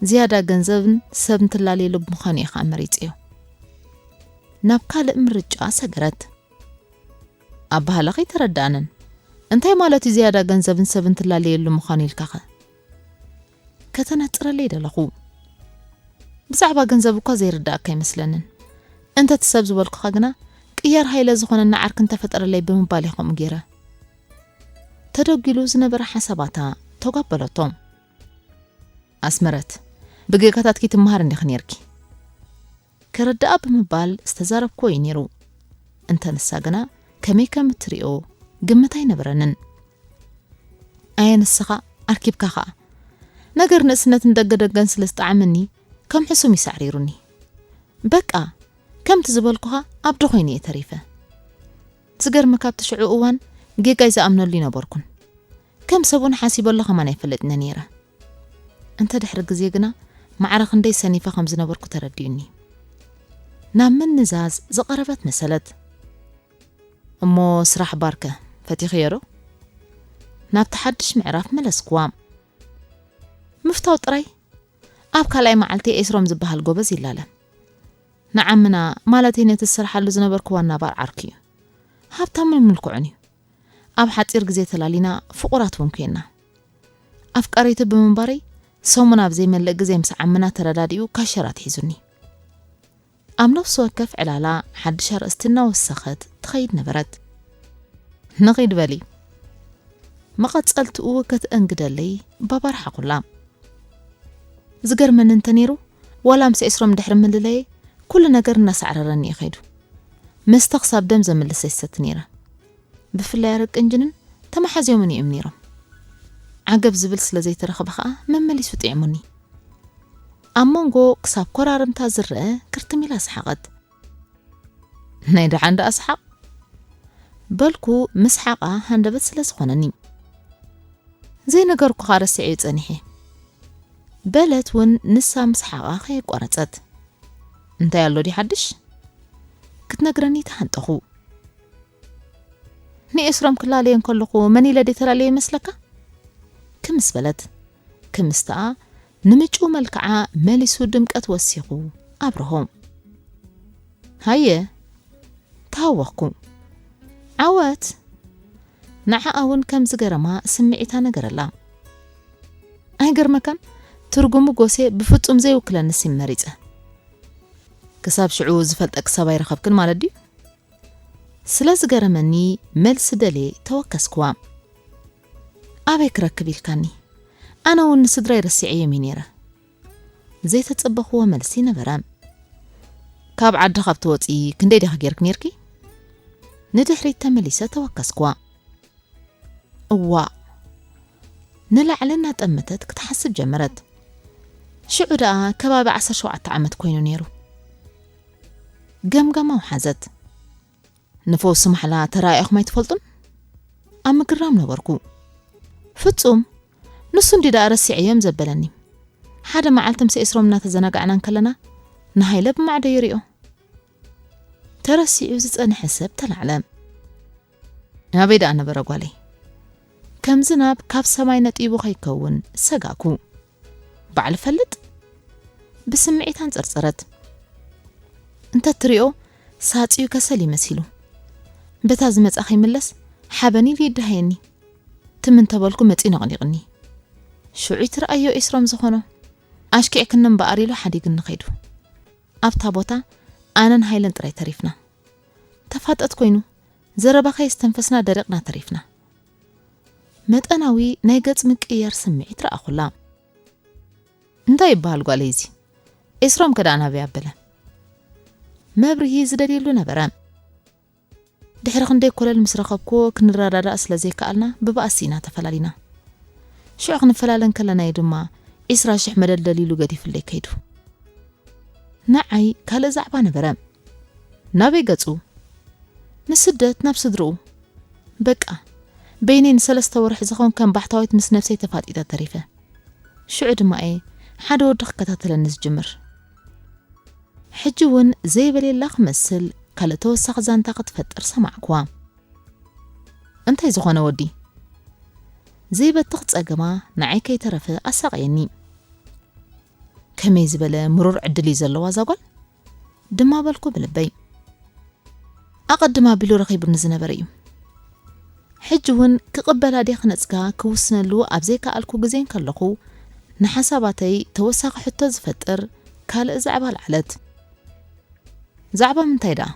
ዝያዳ ገንዘብን ሰብ እንትላለየሉ ብምዃኑ እየ ኸኣ መሪጸዮ። ናብ ካልእ ምርጫ ሰገረት። ኣበሃህላኺ ኣይተረድኣንን። እንታይ ማለት እዩ ዝያዳ ገንዘብን ሰብ እንትላለየሉ ምዃኑ ኢልካኸ? ከተነጽረለይ ደለኹ። ብዛዕባ ገንዘብ እኳ ዘይርድኣካ ኣይመስለንን። እንተ እቲ ሰብ ዝበልኩኻ ግና፣ ቅያር ሃይለ ዝኾነና ዓርኪ እንተፈጠረለይ ብምባል እየ ከምኡ ገይረ። ተደጒሉ ዝነበረ ሓሳባታ ተጓበለቶ። ኣስመረት፣ ብጌጋታትኪ ትመሃር እንዲኺ ነይርኪ። ከረድኣ ብምባል ዝተዛረብክዎ እዩ ነይሩ። እንተ ንሳ ግና ከመይ ከም እትሪኦ ግምት ኣይነበረንን። ኣየ ንስኻ ኣርኪብካ ኸኣ። ነገር ንእስነትን ደገደገን ስለ ዝጠዓመኒ ከም ሕሱም እዩ ሳዕሪሩኒ። በቃ፣ ከምቲ ዝበልኩኻ ኣብዲ ኾይነ እየ ተሪፈ። ዝገርመካ ኣብቲ ሽዑ እዋን ጌጋይ ዝኣምነሉ ኣይነበርኩን። ከም ሰብ እውን ሓሲበሉ ከማን ኣይፈልጥን ነይረ። እንተ ድሕሪ ግዜ ግና ማዕረ ክንደይ ሰኒፈ ከም ዝነበርኩ ተረዲኡኒ። ናብ ምንዛዝ ዝቐረበት መሰለት። እሞ ስራሕ ባርከ ፈቲኽዮ ዶ? ናብቲ ሓድሽ ምዕራፍ መለስክዋ። ምፍታው ጥራይ። ኣብ ካልኣይ መዓልቲ ኤስሮም ዝበሃል ጎበዝ ይላለ። ንዓምና፣ ማለተይ ነቲ ዝሰርሓሉ ዝነበርኩ ዋና ባር ዓርኩ እዩ። ሃብታምን ምልኩዕን እዩ። ኣብ ሓጺር ግዜ ተላሊና ፍቑራት እውን ኮይና። ኣፍቃሪቱ ብምንባረይ ሰሙን ኣብ ዘይመልእ ግዜ ምስ ዓምና ተረዳዲኡ ካሸር ኣትሒዙኒ። ኣብ ነፍሲ ወከፍ ዕላላ ሓድሽ ኣርእስቲ እናወሰኸት ትኸይድ ነበረት። ንኺድ በሊ። መቐጸልትኡ ከተእንግደለይ ባባ ረሓቑላ። ዝገርመኒ እንተ ነይሩ፣ ዋላ ምስ ኤስሮም ድሕሪ ምልለየ፣ ኩሉ ነገር እናሳዕረረኒ እዩ ከይዱ። መስተ ክሳብ ደም ዘምልሰ ይሰቲ ነይረ። ብፍላይ ኣረቅን ጅንን ተመሓዝዮምን እዮም ነይሮም። ዓገብ ዝብል ስለ ዘይተረኽበ ኸኣ መመሊሱ ጥዒሙኒ። ኣብ መንጎ ክሳብ ኮራርምታ ዝረአ ክርትም ኢላ ሰሓቐት። ናይ ደሓን ደኣ ሰሓቕ በልኩ፣ ምስሓቓ ሃንደበት ስለ ዝኾነኒ። ዘይነገርኩኻ ረሲዐዮ ጸኒሐ። በለት እውን ንሳ ምስሓቓ ከየቋረጸት። እንታይ ኣሎ ድዩ ሓድሽ? ክትነግረኒ ተሃንጠኹ። ንኤስሮም ክላለየ እንከለኹ መን ኢለ ድየ ተላለየ ይመስለካ? ክምስ በለት። ክምስታኣ ንምጩ መልክዓ መሊሱ ድምቀት ወሲኹ ኣብርሆ። ሃየ፣ ተሃወኽኩ። ዓወት! ንዓኣ እውን ከም ዝገረማ ስምዒታ ነገረላ። ኣይገርመካን? ትርጉሙ ጎሴ ብፍጹም ዘይውክለኒ ሲም መሪጸ። ክሳብ ሽዑ ዝፈልጠኪ ሰብ ኣይረኸብክን ማለት ድዩ? ስለ ዝገረመኒ መልሲ ደልየ ተወከስክዋ። ኣበይ ክረክብ ኢልካኒ? ኣነ እውን ንስድራይ ረሲዐዮም እዩ ነይረ። ዘይተጸበኽዎ መልሲ ነበረ። "ካብ ዓዲ ካብ ትወጺ ክንደይ ዲኻ ጌርክ ኔርኪ?" ንድሕሪት ተመሊሰ ተወከስክዋ። "እዋእ!" ንላዕሊ እናጠመተት ክትሓስብ ጀመረት። ሽዑ ደኣ ከባቢ ዓሰርተ ሸውዓተ ዓመት ኮይኑ ነይሩ። ገምጋም ኣውሓዘት። "ንፈውሲ ማሕላ ተራኢኹም ኣይትፈልጡን?" ኣብ ምግራም ነበርኩ። "ፍጹም፣ ንሱ እንዲ ደኣ ረሲዐዮም ዘበለኒ። ሓደ መዓልቲ ምስ ኤስሮም እናተዘናጋዕና እንከለና፣ ንሃይለ ብማዕዶ ይሪኦ።" ተረሲዑ ዝጸንሐ ሰብ ተላዕለ። "ናበይ ደኣ ነበረ ጓለይ?" ከም ዝናብ ካብ ሰማይ ነጢቡ ከይከውን ሰጋእኩ። "ባዕሉ ፈልጥ?" ብስምዒት ኣንጸርጸረት። "እንተ ትሪኦ ሳጽዩ ከሰል ይመሲሉ። በታ ዝመጻ ከይምለስ ሓበን ኢሉ ይደሃየኒ። ትም እንተበልኩ መጺኡ ነቕኒቕኒ። ሽዑ ይትረኣዮ ኤስሮም ዝኾኖ። ኣሽኪዕክኒ እምበኣር ኢሉ ሓዲግኒ ከይዱ። ኣብታ ቦታ ኣነን ሃይለን ጥራይ ተሪፍና። ተፋጠት ኮይኑ ዘረባ ከየስተንፈስና ደሪቕና ተሪፍና።" መጠናዊ ናይ ገጽ ምቅይያር ስምዒት ረኣኹላ። "እንታይ ይበሃል ጓለይ እዚ? ኤስሮም ከ ደኣ ናበይ ኣበለ?" መብርሂ ዝደልየሉ ነበረ። ድሕሪ ክንደይ ኮለል ምስ ረኸብኩዎ ክንረዳዳእ ስለ ዘይከኣልና ብባእሲ ኢና ተፈላሊና። ሽዑ ክንፈላለ እንከለና እዩ ድማ ዒስራ ሽሕ መደልደል ኢሉ ገዲፉለይ ከይዱ። ንዓይ ካልእ ዛዕባ ነበረ። ናበይ ገጹ? ንስደት ናብ ስድርኡ። በቃ፣ በይነይ ንሰለስተ ወርሒ ዝኸውን ከም ባሕታዊት ምስ ነብሰይ ተፋጢጠ ተሪፈ። ሽዑ ድማ እየ ሓደ ወዲ ክከታተለኒ ዝጅምር። ሕጂ እውን ዘይበሌላ ክመስል ካልእ ተወሳኺ ዛንታ ክትፈጥር ሰማዕኩዋ። እንታይ ዝኾነ ወዲ? ዘይበትኽ ጸገማ ንዓይ ከይተረፈ ኣሳቐየኒ። ከመይ ዝበለ ምሩር ዕድል እዩ ዘለዋ እዛ ጓል? ድማ በልኩ ብልበይ። ኣቐድም ኣቢሉ ረኺቡኒ ዝነበረ እዩ። ሕጂ እውን ክቕበላ ድየ ክነጽጋ ክውስነሉ ኣብ ዘይከኣልኩ ግዜ እንከለኹ፣ ንሓሳባተይ ተወሳኺ ሕቶ ዝፈጥር ካልእ ዛዕባ ኣልዓለት። ዛዕባ ምንታይ ደኣ?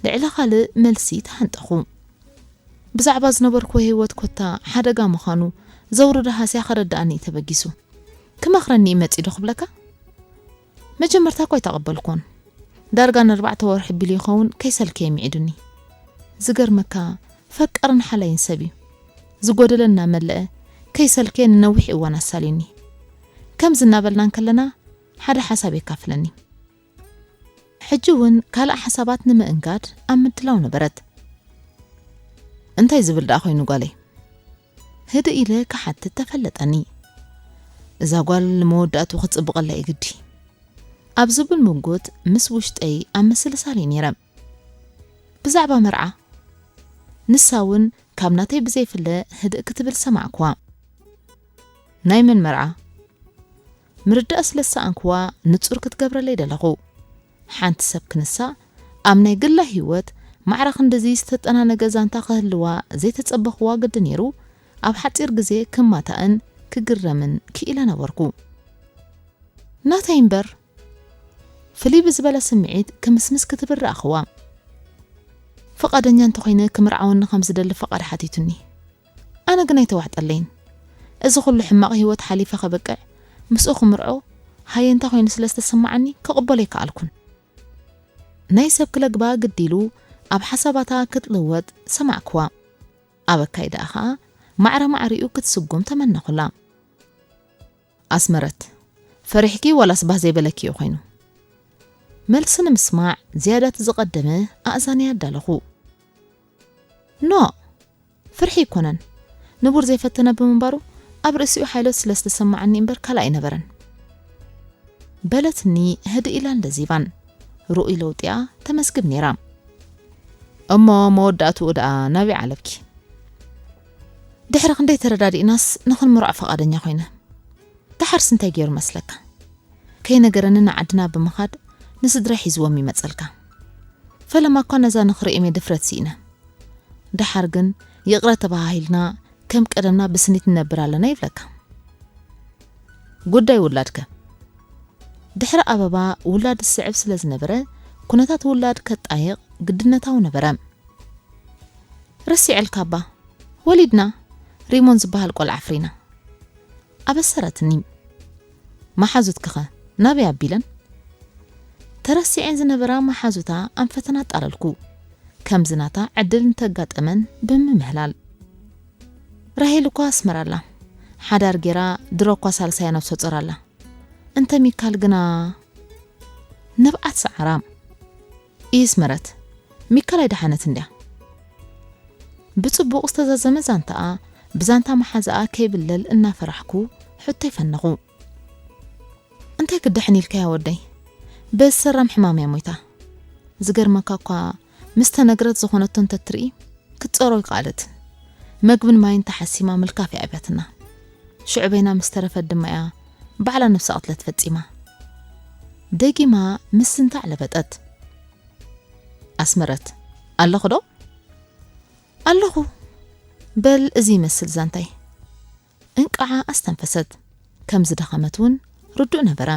ልዕሊ ካልእ መልሲ ተሃንጠኹ። ብዛዕባ ዝነበርኩዎ ህይወት ኮታ ሓደጋ ምዃኑ ዘውርዶ ሃስያ ከረድኣኒ እዩ ተበጊሱ። ክመኽረኒ እዩ መጺኡ ዶ ክብለካ? መጀመርታ እኳ ኣይተቐበልኩዎን። ዳርጋ ንኣርባዕተ ወርሒ ቢሉ ይኸውን ከይሰልከየ ምዒዱኒ። ዝገርመካ፣ ፈቃርን ሓላይን ሰብ እዩ። ዝጎደለ እናመለአ ከይሰልከየ ንነዊሕ እዋን ኣሳልዩኒ። ከምዚ እናበልና እንከለና ሓደ ሓሳብ የካፍለኒ። ሕጂ እውን ካልእ ሓሳባት ንምእንጋድ ኣብ ምድላው ነበረት። እንታይ ዝብል ደኣ ኮይኑ ጓለይ? ህድእ ኢለ ክሓትት ተፈለጠኒ። እዛ ጓል ንመወዳእቱ ክጽብቐላ እዩ ግዲ። ኣብ ዝብል ምጉት ምስ ውሽጠይ ኣብ ምስልሳል እየ ነይረ። ብዛዕባ መርዓ፣ ንሳ እውን ካብ ናተይ ብዘይፍለ ህድእ ክትብል ሰማዕኩዋ። ናይ መን መርዓ? ምርዳእ ስለ ዝሰኣንኩዋ ንጹር ክትገብረለይ ደለኹ። ሓንቲ ሰብ ክንሳ ኣብ ናይ ግላ ህይወት ማዕረ ክንድዚ ዝተጠናነገ ዛንታ ክህልዋ ዘይተጸበኽዋ ግዲ ነይሩ፣ ኣብ ሓጺር ግዜ ክማታእን ክግረምን ክኢለ ነበርኩ። ናተይ እምበር፣ ፍልይ ብዝበለ ስምዒት ክምስምስ ክትብል ረኣኽዋ። ፍቓደኛ እንተኾይነ ክምርዓወኒ ከም ዝደሊ ፍቓድ ሓቲቱኒ። ኣነ ግን ኣይተዋሕጠለይን። እዚ ኩሉ ሕማቕ ህይወት ሓሊፈ ከብቅዕ፣ ምስኡ ክምርዖ ሃየንታ ኮይኑ ስለ ዝተሰማዓኒ ክቕበሎ ኣይከኣልኩን። ናይ ሰብ ክለግባ ግዲ ኢሉ ኣብ ሓሳባታ ክትልወጥ ሰማዕክዋ። ኣብ ኣካይዳኣ ኸኣ ማዕረ ማዕሪኡ ክትስጉም ተመነኹላ። ኣስመረት፣ ፈሪሕኪ ዋላስ ባህ ዘይበለኪ እዩ ኮይኑ? መልሲ ንምስማዕ ዝያዳ እቲ ዝቐደመ ኣእዛነይ ኣዳለኹ። ኖ፣ ፍርሒ ኣይኮነን። ንቡር ዘይፈተነ ብምንባሩ ኣብ ርእሲኡ ሓይሎት ስለ ዝተሰማዓኒ እምበር ካልእ ኣይነበረን። በለትኒ ህድእ ኢላን ለዚባን። ርኡይ ለውጢኣ ተመስግብ ነይራ። እሞ መወዳእትኡ ደኣ ናበይ ዓለብኪ? ድሕሪ ክንደይ ተረዳዲእናስ ንኽንምርዖ ፈቓደኛ ኮይነ። ደሓርስ እንታይ ገይሩ መስለካ? ከይነገረኒ ንዓድና ብምኻድ ንስድራ ሒዝዎም ይመጸልካ። ፈለማ እኳ ነዛ ንኽርእዮም እየ ድፍረት ስኢነ። ደሓር ግን ይቕረ ተባሃሂልና ከም ቀደምና ብስኒት ንነብር ኣለና ይብለካ። ጉዳይ ውላድከ? ድሕሪ ኣበባ ውላድ ዝስዕብ ስለ ዝነበረ፣ ኩነታት ውላድ ከጣይቕ ግድነታዊ ነበረ። ረሲዐልካ እባ፣ ወሊድና፣ ሪሞን ዝበሃል ቆልዓ ኣፍሪና። ኣበሰረትኒ። መሓዙትኪኸ ናበይ ኣቢለን? ተረሲዐን ዝነበራ መሓዙታ ኣንፈተን ኣጣለልኩ። ከምዚ ናታ ዕድል እንተጋጠመን ብምምህላል። ራሄል እኳ ኣስመራ ኣላ። ሓዳር ጌራ ድሮ እኳ ሳልሳያ ነብሰ ጾር ኣላ። እንተ ሚካል ግና ንብዓት ሰዓራ። ኢስመረት፣ ሚካል ኣይደሓነትን ድያ? ብጽቡቕ ዝተዛዘመ ዛንታኣ ብዛንታ መሓዛኣ ከይብለል እናፈራሕኩ ሕቶ ይፈነኹ። እንታይ ክደሕን ኢልካያ ወደይ? በዚ ሰራም ሕማም እያ ሞይታ። ዝገርመካ እኳ ምስ ተነግረት ዝኾነቶ እንተትርኢ ክትጸሮ ይከኣለትን። መግብን ማይን ተሓሲማ ምልካፍ እያ ኣብያትና። ሽዑ በይና ምስ ተረፈት ድማ እያ ባዕላ ነብሰ ቅትለት ፈጺማ። ደጊማ ምስንታዕ ለበጠት። ኣስመረት፣ ኣለኹ ዶ? ኣለኹ። በል እዚ ይመስል ዛንታይ። እንቃዓ ኣስተንፈሰት። ከም ዝደኸመት እውን ርዱእ ነበረ።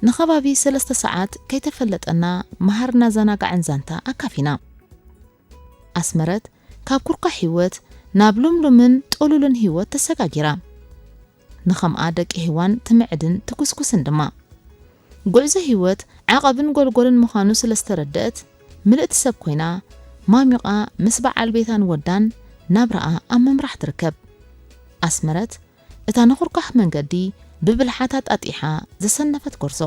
ንኸባቢ ሰለስተ ሰዓት ከይተፈለጠና መሃርና ዘናጋዕን ዛንታ ኣካፊና። ኣስመረት ካብ ኩርኳ ህይወት ናብ ሉምሉምን ጥሉልን ህይወት ተሰጋጊራ። ንኸምኣ ደቂ ሄዋን ትምዕድን ትኩስኩስን ድማ። ጉዕዞ ህይወት ዓቐብን ጎልጎልን ምዃኑ ስለ ዝተረደአት፣ ምልእቲ ሰብ ኮይና፣ ማሚቓ ምስ በዓል ቤታን ወዳን ናብራኣ ኣብ ምምራሕ ትርከብ። ኣስመረት፣ እታ ንኹርኳሕ መንገዲ ብብልሓት ኣጣጢሓ ዘሰነፈት ጎርዞ።